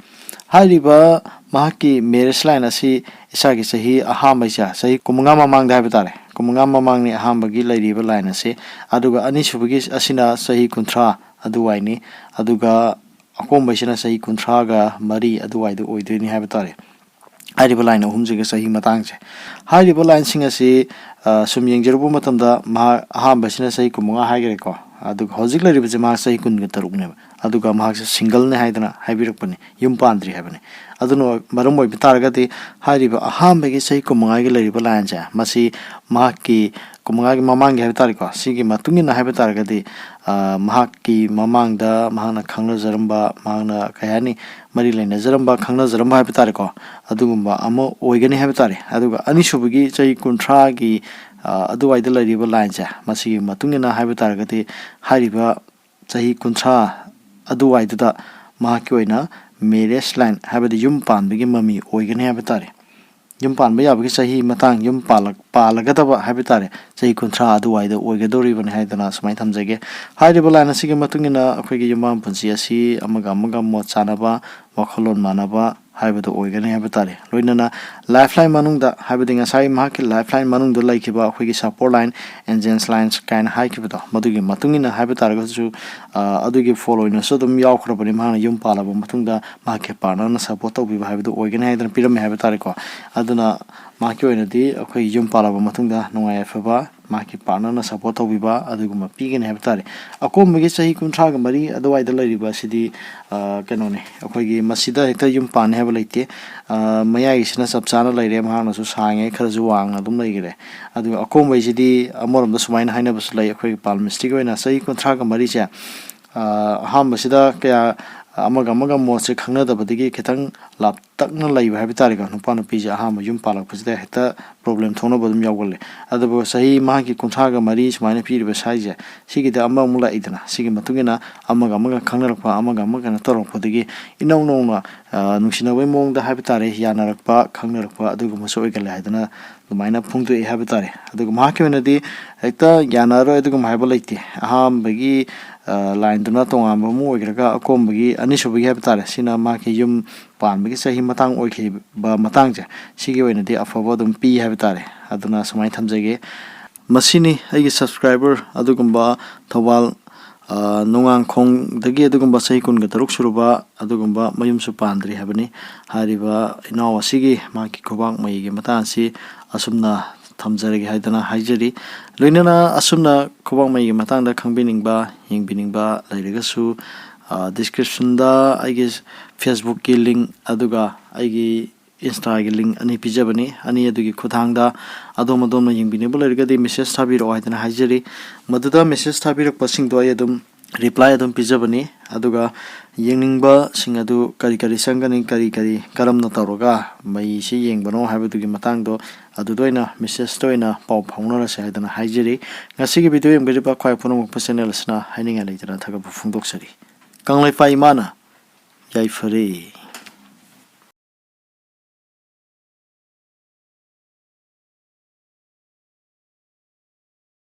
ꯍꯥꯏꯔꯤꯕ ꯃꯍꯥꯛꯀꯤ marriage line ꯑꯁꯤ ꯏꯁꯥꯒꯤ ꯆꯍꯤ ꯑꯍꯥꯟꯕ ꯏꯆꯥ, ꯆꯍꯤ ꯀꯨꯟꯃꯉꯥ ꯃꯃꯥꯡꯗ ꯍꯥꯏꯕ ꯇꯥꯔꯦ, ꯀꯨꯟꯃꯉꯥ ꯃꯃꯥꯡꯅꯤ ꯑꯍꯥꯟꯕꯒꯤ ꯂꯩꯔꯤꯕ line ꯑꯁꯤ꯫ ꯑꯗꯨꯒ ꯑꯅꯤꯁꯨꯕꯒꯤ ꯑꯁꯤꯅ ꯆꯍꯤ ꯀꯨꯟꯊ꯭ꯔꯥ ꯑꯗꯨꯋꯥꯏꯅꯤ꯫ ꯑꯗꯨꯒ ꯑꯀꯣꯟꯕꯩꯁꯤꯅ ꯆꯍꯤ ꯀꯨꯟꯊ꯭ꯔꯥꯒ ꯃꯔꯤ ꯑꯗꯨꯋꯥꯏꯗ ꯑꯣꯏꯗꯣꯏꯅꯤ ꯍꯥꯏꯕ ꯇꯥꯔꯦ꯫ ꯍꯥꯏꯔꯤꯕ line ꯑꯍꯨꯝꯁꯤꯒꯤ ꯆꯍꯤ ꯃꯇꯥꯡꯁꯦ꯫ ꯍꯥꯏꯔꯤꯕ lineꯁꯤꯡ ꯑꯁꯤ, ꯑ, ꯁꯨꯝ ꯌꯦꯡꯖꯔꯨꯕ ꯃꯇꯝꯗ, ꯃꯍꯥꯛ ꯑꯍꯥꯟꯕꯁꯤꯅ ꯆꯍꯤ ꯀꯨꯟꯃꯉꯥ ꯍꯥꯏꯈꯔꯦꯀꯣ, ꯑꯗꯨꯒ ꯍꯧꯖꯤꯛ ꯂꯩꯔꯤꯕꯁꯤ ꯃꯍꯥꯛ ꯆꯍꯤ ꯀꯨꯟꯒ ꯇꯔꯨꯛꯅꯦꯕ, ꯑꯗꯨꯒ ꯃꯍꯥꯛꯁꯦ singleꯅꯦ ꯍꯥꯏꯗꯅ ꯍꯥꯏꯕꯤꯔꯛꯄꯅꯤ, ꯌꯨꯝ ꯄꯥꯟꯗ꯭ꯔꯤ ꯍꯥꯏꯕꯅꯤ꯫ ꯑꯗꯨꯅ ꯃꯔꯝ ꯑꯣꯏꯕ ꯇꯥꯔꯒꯗꯤ, ꯍꯥꯏꯔꯤꯕ ꯑꯍꯥꯟꯕꯒꯤ ꯆꯍꯤ ꯀꯨꯟꯃꯉꯥꯒꯤ ꯂꯩꯔꯤꯕ lineꯁꯦ, ꯃꯁꯤ ꯃꯍꯥꯛꯀꯤ ꯀꯨꯟꯃꯉꯥꯒꯤ ꯃꯃꯥꯡꯒꯤ ꯍꯥꯏꯕ ꯇꯥꯔꯦꯀꯣ, ꯁꯤꯒꯤ ꯃꯇꯨꯡ ꯏꯟꯅ ꯍꯥꯏꯕ ꯇꯥꯔꯒꯗꯤ, ꯑ, ꯃꯍꯥꯛꯀꯤ ꯃꯃꯥꯡꯗ ꯃꯍꯥꯛꯅ ꯈꯪꯅꯖꯔꯝꯕ, ꯃꯍꯥꯛꯅ, ꯀꯩ ꯍꯥꯏꯅꯤ, ꯃꯔꯤ ꯂꯩꯅꯖꯔꯝꯕ, ꯈꯪꯅꯖꯔꯝꯕ ꯍꯥꯏꯕ ꯇꯥꯔꯦꯀꯣ, ꯑꯗꯨꯒꯨꯝꯕ ꯑꯃ ꯑꯣꯏꯒꯅꯤ ꯍꯥꯏꯕ ꯇꯥꯔꯦ꯫ ꯑꯗꯨꯒ ꯑꯅꯤꯁꯨꯕꯒꯤ ꯆꯍꯤ ꯀꯨꯟꯊ꯭ꯔꯥꯒꯤ, ꯑ, ꯑꯗꯨꯋꯥꯏꯗ ꯂꯩꯔꯤꯕ lineꯁꯦ, ꯃꯁꯤꯒꯤ ꯃꯇꯨꯡ ꯏꯟꯅ ꯍꯥꯏꯕ ꯇꯥꯔꯒꯗꯤ, ꯍꯥꯏꯔꯤꯕ ꯆꯍꯤ ꯀꯨꯟꯊ꯭ꯔꯥ ꯑꯗꯨꯋꯥꯏꯗꯨꯗ ꯃꯍꯥꯛꯀꯤ ꯑꯣꯏꯅ marriage line, ꯍꯥꯏꯕꯗꯤ ꯌꯨꯝ ꯄꯥꯟꯕꯒꯤ ꯃꯃꯤ ꯑꯣꯏꯒꯅꯤ ꯍꯥꯏꯕ ꯇꯥꯔꯦ꯫ ꯌꯨꯝ ꯄꯥꯟꯕ ꯌꯥꯕꯒꯤ ꯆꯍꯤ ꯃꯇꯥꯡ, ꯌꯨꯝ ꯄꯥꯜꯂꯛ-, ꯄꯥꯜꯂꯒꯗꯕ ꯍꯥꯏꯕ ꯇꯥꯔꯦ, ꯆꯍꯤ ꯀꯨꯟꯊ꯭ꯔꯥ ꯑꯗꯨꯋꯥꯏꯗ ꯑꯣꯏꯒꯗꯧꯔꯤꯕꯅꯤ ꯍꯥꯏꯗꯅ ꯁꯨꯃꯥꯏꯅ ꯊꯝꯖꯒꯦ꯫ ꯍꯥꯏꯔꯤꯕ line ꯑꯁꯤꯒꯤ ꯃꯇꯨꯡ ꯏꯟꯅ ꯑꯩꯈꯣꯏꯒꯤ ꯌꯨꯝꯕꯥꯟ ꯄꯨꯟꯁꯤ ꯑꯁꯤ ꯑꯃꯒ ꯑꯃꯒ ꯃꯣꯠ ꯆꯥꯟꯅꯕ, ꯋꯥꯈꯜꯂꯣꯟ ꯃꯥꯟꯅꯕ ꯍꯥꯏꯕꯗꯨ ꯑꯣꯏꯒꯅꯤ ꯍꯥꯏꯕ ꯇꯥꯔꯦ꯫ ꯂꯣꯏꯅꯅ lifeline ꯃꯅꯨꯡꯗ, ꯍꯥꯏꯕꯗꯤ ꯉꯁꯥꯏ ꯃꯍꯥꯛꯀꯤ lifeline ꯃꯅꯨꯡꯗ ꯂꯩꯈꯤꯕ ꯑꯩꯈꯣꯏꯒꯤ support line, angels lines ꯀꯥꯏꯅ ꯍꯥꯏꯈꯤꯕꯗꯣ, ꯃꯗꯨꯒꯤ ꯃꯇꯨꯡ ꯏꯟꯅ ꯍꯥꯏꯕ ꯇꯥꯔꯒꯁꯨ, ꯑ, ꯑꯗꯨꯒꯤ ꯐꯣꯜ ꯑꯣꯏꯅꯁꯨ ꯑꯗꯨꯝ ꯌꯥꯎꯈ꯭ꯔꯕꯅꯤ꯫ ꯃꯍꯥꯛꯅ ꯌꯨꯝ ꯄꯥꯜꯂꯕ ꯃꯇꯨꯡꯗ ꯃꯍꯥꯛꯀꯤ partnerꯅ support ꯇꯧꯕꯤꯕ ꯍꯥꯏꯕꯗꯨ ꯑꯣꯏꯒꯅꯤ ꯍꯥꯏꯗꯅ ꯄꯤꯔꯝꯃꯦ ꯍꯥꯏꯕ ꯇꯥꯔꯦꯀꯣ꯫ ꯑꯗꯨꯅ ꯃꯍꯥꯛꯀꯤ ꯑꯣꯏꯅꯗꯤ ꯑꯩꯈꯣꯏ ꯌꯨꯝ ꯄꯥꯜꯂꯕ ꯃꯇꯨꯡꯗ ꯅꯨꯡꯉꯥꯏ ꯌꯥꯏꯐꯕ, ꯃꯍꯥꯛꯀꯤ partnerꯅ support ꯇꯧꯕꯤꯕ ꯑꯗꯨꯒꯨꯝꯕ ꯄꯤꯒꯅꯤ ꯍꯥꯏꯕ ꯇꯥꯔꯦ꯫ ꯑꯀꯣꯟꯕꯒꯤ ꯆꯍꯤ ꯀꯨꯟꯊ꯭ꯔꯥꯒ ꯃꯔꯤ ꯑꯗꯨꯋꯥꯏꯗ ꯂꯩꯔꯤꯕ ꯑꯁꯤꯗꯤ, ꯑ, ꯀꯩꯅꯣꯅꯤ, ꯑꯩꯈꯣꯏꯒꯤ ꯃꯁꯤꯗ ꯍꯦꯛꯇ ꯌꯨꯝ ꯄꯥꯟꯅꯤ ꯍꯥꯏꯕ ꯂꯩꯇꯦ꯫ ꯑ, ꯃꯌꯥꯏꯒꯤꯁꯤꯅ ꯆꯞ ꯆꯥꯅ ꯂꯩꯔꯦ, ꯃꯍꯥꯛꯅꯁꯨ ꯁꯥꯡꯉꯦ, ꯈꯔꯁꯨ ꯋꯥꯡꯅ ꯑꯗꯨꯝ ꯂꯩꯈꯔꯦ꯫ ꯑꯗꯨꯒ ꯑꯀꯣꯟꯕꯩꯁꯤꯗꯤ ꯑꯃꯔꯣꯝꯗ ꯁꯨꯃꯥꯏꯅ ꯍꯥꯏꯅꯕꯁꯨ ꯂꯩ, ꯑꯩꯈꯣꯏꯒꯤ palmistic ꯑꯣꯏꯅ ꯆꯍꯤ ꯀꯨꯟꯊ꯭ꯔꯥꯒ ꯃꯔꯤꯁꯦ, ꯑ, ꯑꯍꯥꯟꯕꯁꯤꯗ ꯀꯌꯥ ꯑꯃꯒ ꯑꯃꯒ ꯃꯣꯠꯁꯦ ꯈꯪꯅꯗꯕꯗꯒꯤ ꯈꯤꯇꯪ ꯂꯥꯞ-, ꯇꯛꯅ ꯂꯩꯕ ꯍꯥꯏꯕ ꯇꯥꯔꯦꯀꯣ꯫ ꯅꯨꯄꯥ ꯅꯨꯄꯤꯁꯦ ꯑꯍꯥꯟꯕ ꯌꯨꯝ ꯄꯥꯜꯂꯛꯄꯁꯤꯗ ꯍꯦꯛꯇ ꯄ꯭ꯔꯣꯕ꯭ꯂꯦꯝ ꯊꯣꯛꯅꯕ ꯑꯗꯨꯝ ꯌꯥꯎꯒꯜꯂꯦ꯫ ꯑꯗꯨꯕꯨ ꯆꯍꯤ ꯃꯍꯥꯛꯀꯤ ꯀꯨꯟꯊ꯭ꯔꯥꯒ ꯃꯔꯤ ꯁꯨꯃꯥꯏꯅ ꯄꯤꯔꯤꯕ ꯁꯥꯏꯁꯦ, ꯁꯤꯒꯤꯗ ꯑꯃꯃꯨꯛ ꯂꯥꯛꯏꯗꯅ, ꯁꯤꯒꯤ ꯃꯇꯨꯡ ꯏꯟꯅ ꯑꯃꯒ ꯑꯃꯒ ꯈꯪꯅꯔꯛꯄ, ꯑꯃꯒ ꯑꯃꯒ ꯀꯩꯅꯣ ꯇꯧꯔꯛꯄꯗꯒꯤ ꯏꯅꯧ ꯅꯧꯅ, ꯑ, ꯅꯨꯡꯁꯤꯅꯕꯩ ꯃꯑꯣꯡꯗ ꯍꯥꯏꯕ ꯇꯥꯔꯦ, ꯌꯥꯅꯔꯛꯄ, ꯈꯪꯅꯔꯛꯄ ꯑꯗꯨꯒꯨꯝꯕꯁꯨ ꯑꯣꯏꯒꯜꯂꯦ ꯍꯥꯏꯗꯅ ꯑꯗꯨꯃꯥꯏꯅ ꯐꯣꯡꯗꯣꯛꯑꯦ ꯍꯥꯏꯕ ꯇꯥꯔꯦ꯫ ꯑꯗꯨꯒ ꯃꯍꯥꯛꯀꯤ ꯑꯣꯏꯅꯗꯤ ꯍꯦꯛꯇ ꯌꯥꯅꯔꯣꯏ ꯑꯗꯨꯒꯨꯝꯕ ꯍꯥꯏꯕ ꯂꯩꯇꯦ꯫ ꯑꯍꯥꯟꯕꯒꯤ, ꯑ, ꯂꯥꯏꯟꯗꯨꯅ ꯇꯣꯉꯥꯟꯕ ꯑꯃ ꯑꯣꯏꯒ꯭ꯔꯒ, ꯑꯀꯣꯟꯕꯒꯤ, ꯑꯅꯤꯁꯨꯕꯒꯤ ꯍꯥꯏꯕ ꯇꯥꯔꯦ, ꯁꯤꯅ ꯃꯍꯥꯛꯀꯤ ꯌꯨꯝ ꯄꯥꯟꯕꯒꯤ ꯆꯍꯤ ꯃꯇꯥꯡ ꯑꯣꯏꯈꯤꯕ ꯃꯇꯥꯡꯁꯦ, ꯁꯤꯒꯤ ꯑꯣꯏꯅꯗꯤ ꯑꯐꯕ ꯑꯗꯨꯝ ꯄꯤ ꯍꯥꯏꯕ ꯇꯥꯔꯦ꯫ ꯑꯗꯨꯅ ꯁꯨꯃꯥꯏꯅ ꯊꯝꯖꯒꯦ꯫ ꯃꯁꯤꯅꯤ ꯑꯩꯒꯤ subscriber ꯑꯗꯨꯒꯨꯝꯕ ꯊꯧꯕꯥꯜ, ꯑ, ꯅꯣꯡꯉꯥꯡꯈꯣꯡꯗꯒꯤ ꯑꯗꯨꯒꯨꯝꯕ ꯆꯍꯤ ꯀꯨꯟꯒ ꯇꯔꯨꯛ ꯁꯨꯔꯕ ꯑꯗꯨꯒꯨꯝꯕ ꯃꯌꯨꯝꯁꯨ ꯄꯥꯟꯗ꯭ꯔꯤ ꯍꯥꯏꯕꯅꯤ꯫ ꯍꯥꯏꯔꯤꯕ ꯏꯅꯥꯎ ꯑꯁꯤꯒꯤ ꯃꯍꯥꯛꯀꯤ ꯈꯨꯕꯥꯛ ꯃꯩꯒꯤ ꯃꯇꯥꯡ ꯑꯁꯤ ꯑꯁꯨꯝꯅ ꯊꯝꯖꯔꯒꯦ ꯍꯥꯏꯗꯅ ꯍꯥꯏꯖꯔꯤ꯫ ꯂꯣꯏꯅꯅ ꯑꯁꯨꯝꯅ ꯈꯨꯕꯥꯛ ꯃꯩꯒꯤ ꯃꯇꯥꯡꯗ ꯈꯪꯕꯤꯅꯤꯡꯕ, ꯌꯦꯡꯕꯤꯅꯤꯡꯕ ꯂꯩꯔꯒꯁꯨ, ꯑ, descriptionꯗ ꯑꯩꯒꯤ Facebookꯀꯤ link ꯑꯗꯨꯒ ꯑꯩꯒꯤ Instaꯒꯤ link ꯑꯅꯤ ꯄꯤꯖꯕꯅꯤ꯫ ꯑꯅꯤ ꯑꯗꯨꯒꯤ ꯈꯨꯠꯊꯥꯡꯗ ꯑꯗꯣꯝ ꯑꯗꯣꯝꯅ ꯌꯦꯡꯕꯤꯅꯤꯡꯕ ꯂꯩꯔꯒꯗꯤ message ꯊꯥꯕꯤꯔꯛꯑꯣ ꯍꯥꯏꯗꯅ ꯍꯥꯏꯖꯔꯤ꯫ ꯃꯗꯨꯗ message ꯊꯥꯕꯤꯔꯛꯄꯁꯤꯡꯗꯣ ꯑꯩ ꯑꯗꯨꯝ reply ꯑꯗꯨꯝ ꯄꯤꯖꯕꯅꯤ꯫ ꯑꯗꯨꯒ ꯌꯦꯡꯅꯤꯡꯕꯁꯤꯡ ꯑꯗꯨ ꯀꯔꯤ ꯀꯔꯤ ꯆꯪꯒꯅꯤ, ꯀꯔꯤ ꯀꯔꯤ, ꯀꯔꯝꯅ ꯇꯧꯔꯒ ꯃꯩꯁꯤ ꯌꯦꯡꯕꯅꯣ ꯍꯥꯏꯕꯗꯨꯒꯤ ꯃꯇꯥꯡꯗꯣ ꯑꯗꯨꯗ ꯑꯣꯏꯅ messageꯇ ꯑꯣꯏꯅ ꯄꯥꯎ ꯐꯥꯎꯅꯔꯁꯦ ꯍꯥꯏꯗꯅ ꯍꯥꯏꯖꯔꯤ꯫ ꯉꯁꯤꯒꯤ video ꯌꯦꯡꯕꯤꯔꯤꯕ ꯈ꯭ꯋꯥꯏ ꯄꯨꯝꯅꯃꯛꯄꯨ channel ꯑꯁꯤꯅ ꯍꯥꯏꯅꯤꯡꯉꯥꯏ ꯂꯩꯇꯅ ꯊꯥꯒꯠꯄ ꯐꯣꯡꯗꯣꯛꯆꯔꯤ꯫ ꯀꯪꯂꯩꯄꯥꯛ ꯏꯃꯥꯅ ꯌꯥꯏꯐꯔꯦ꯫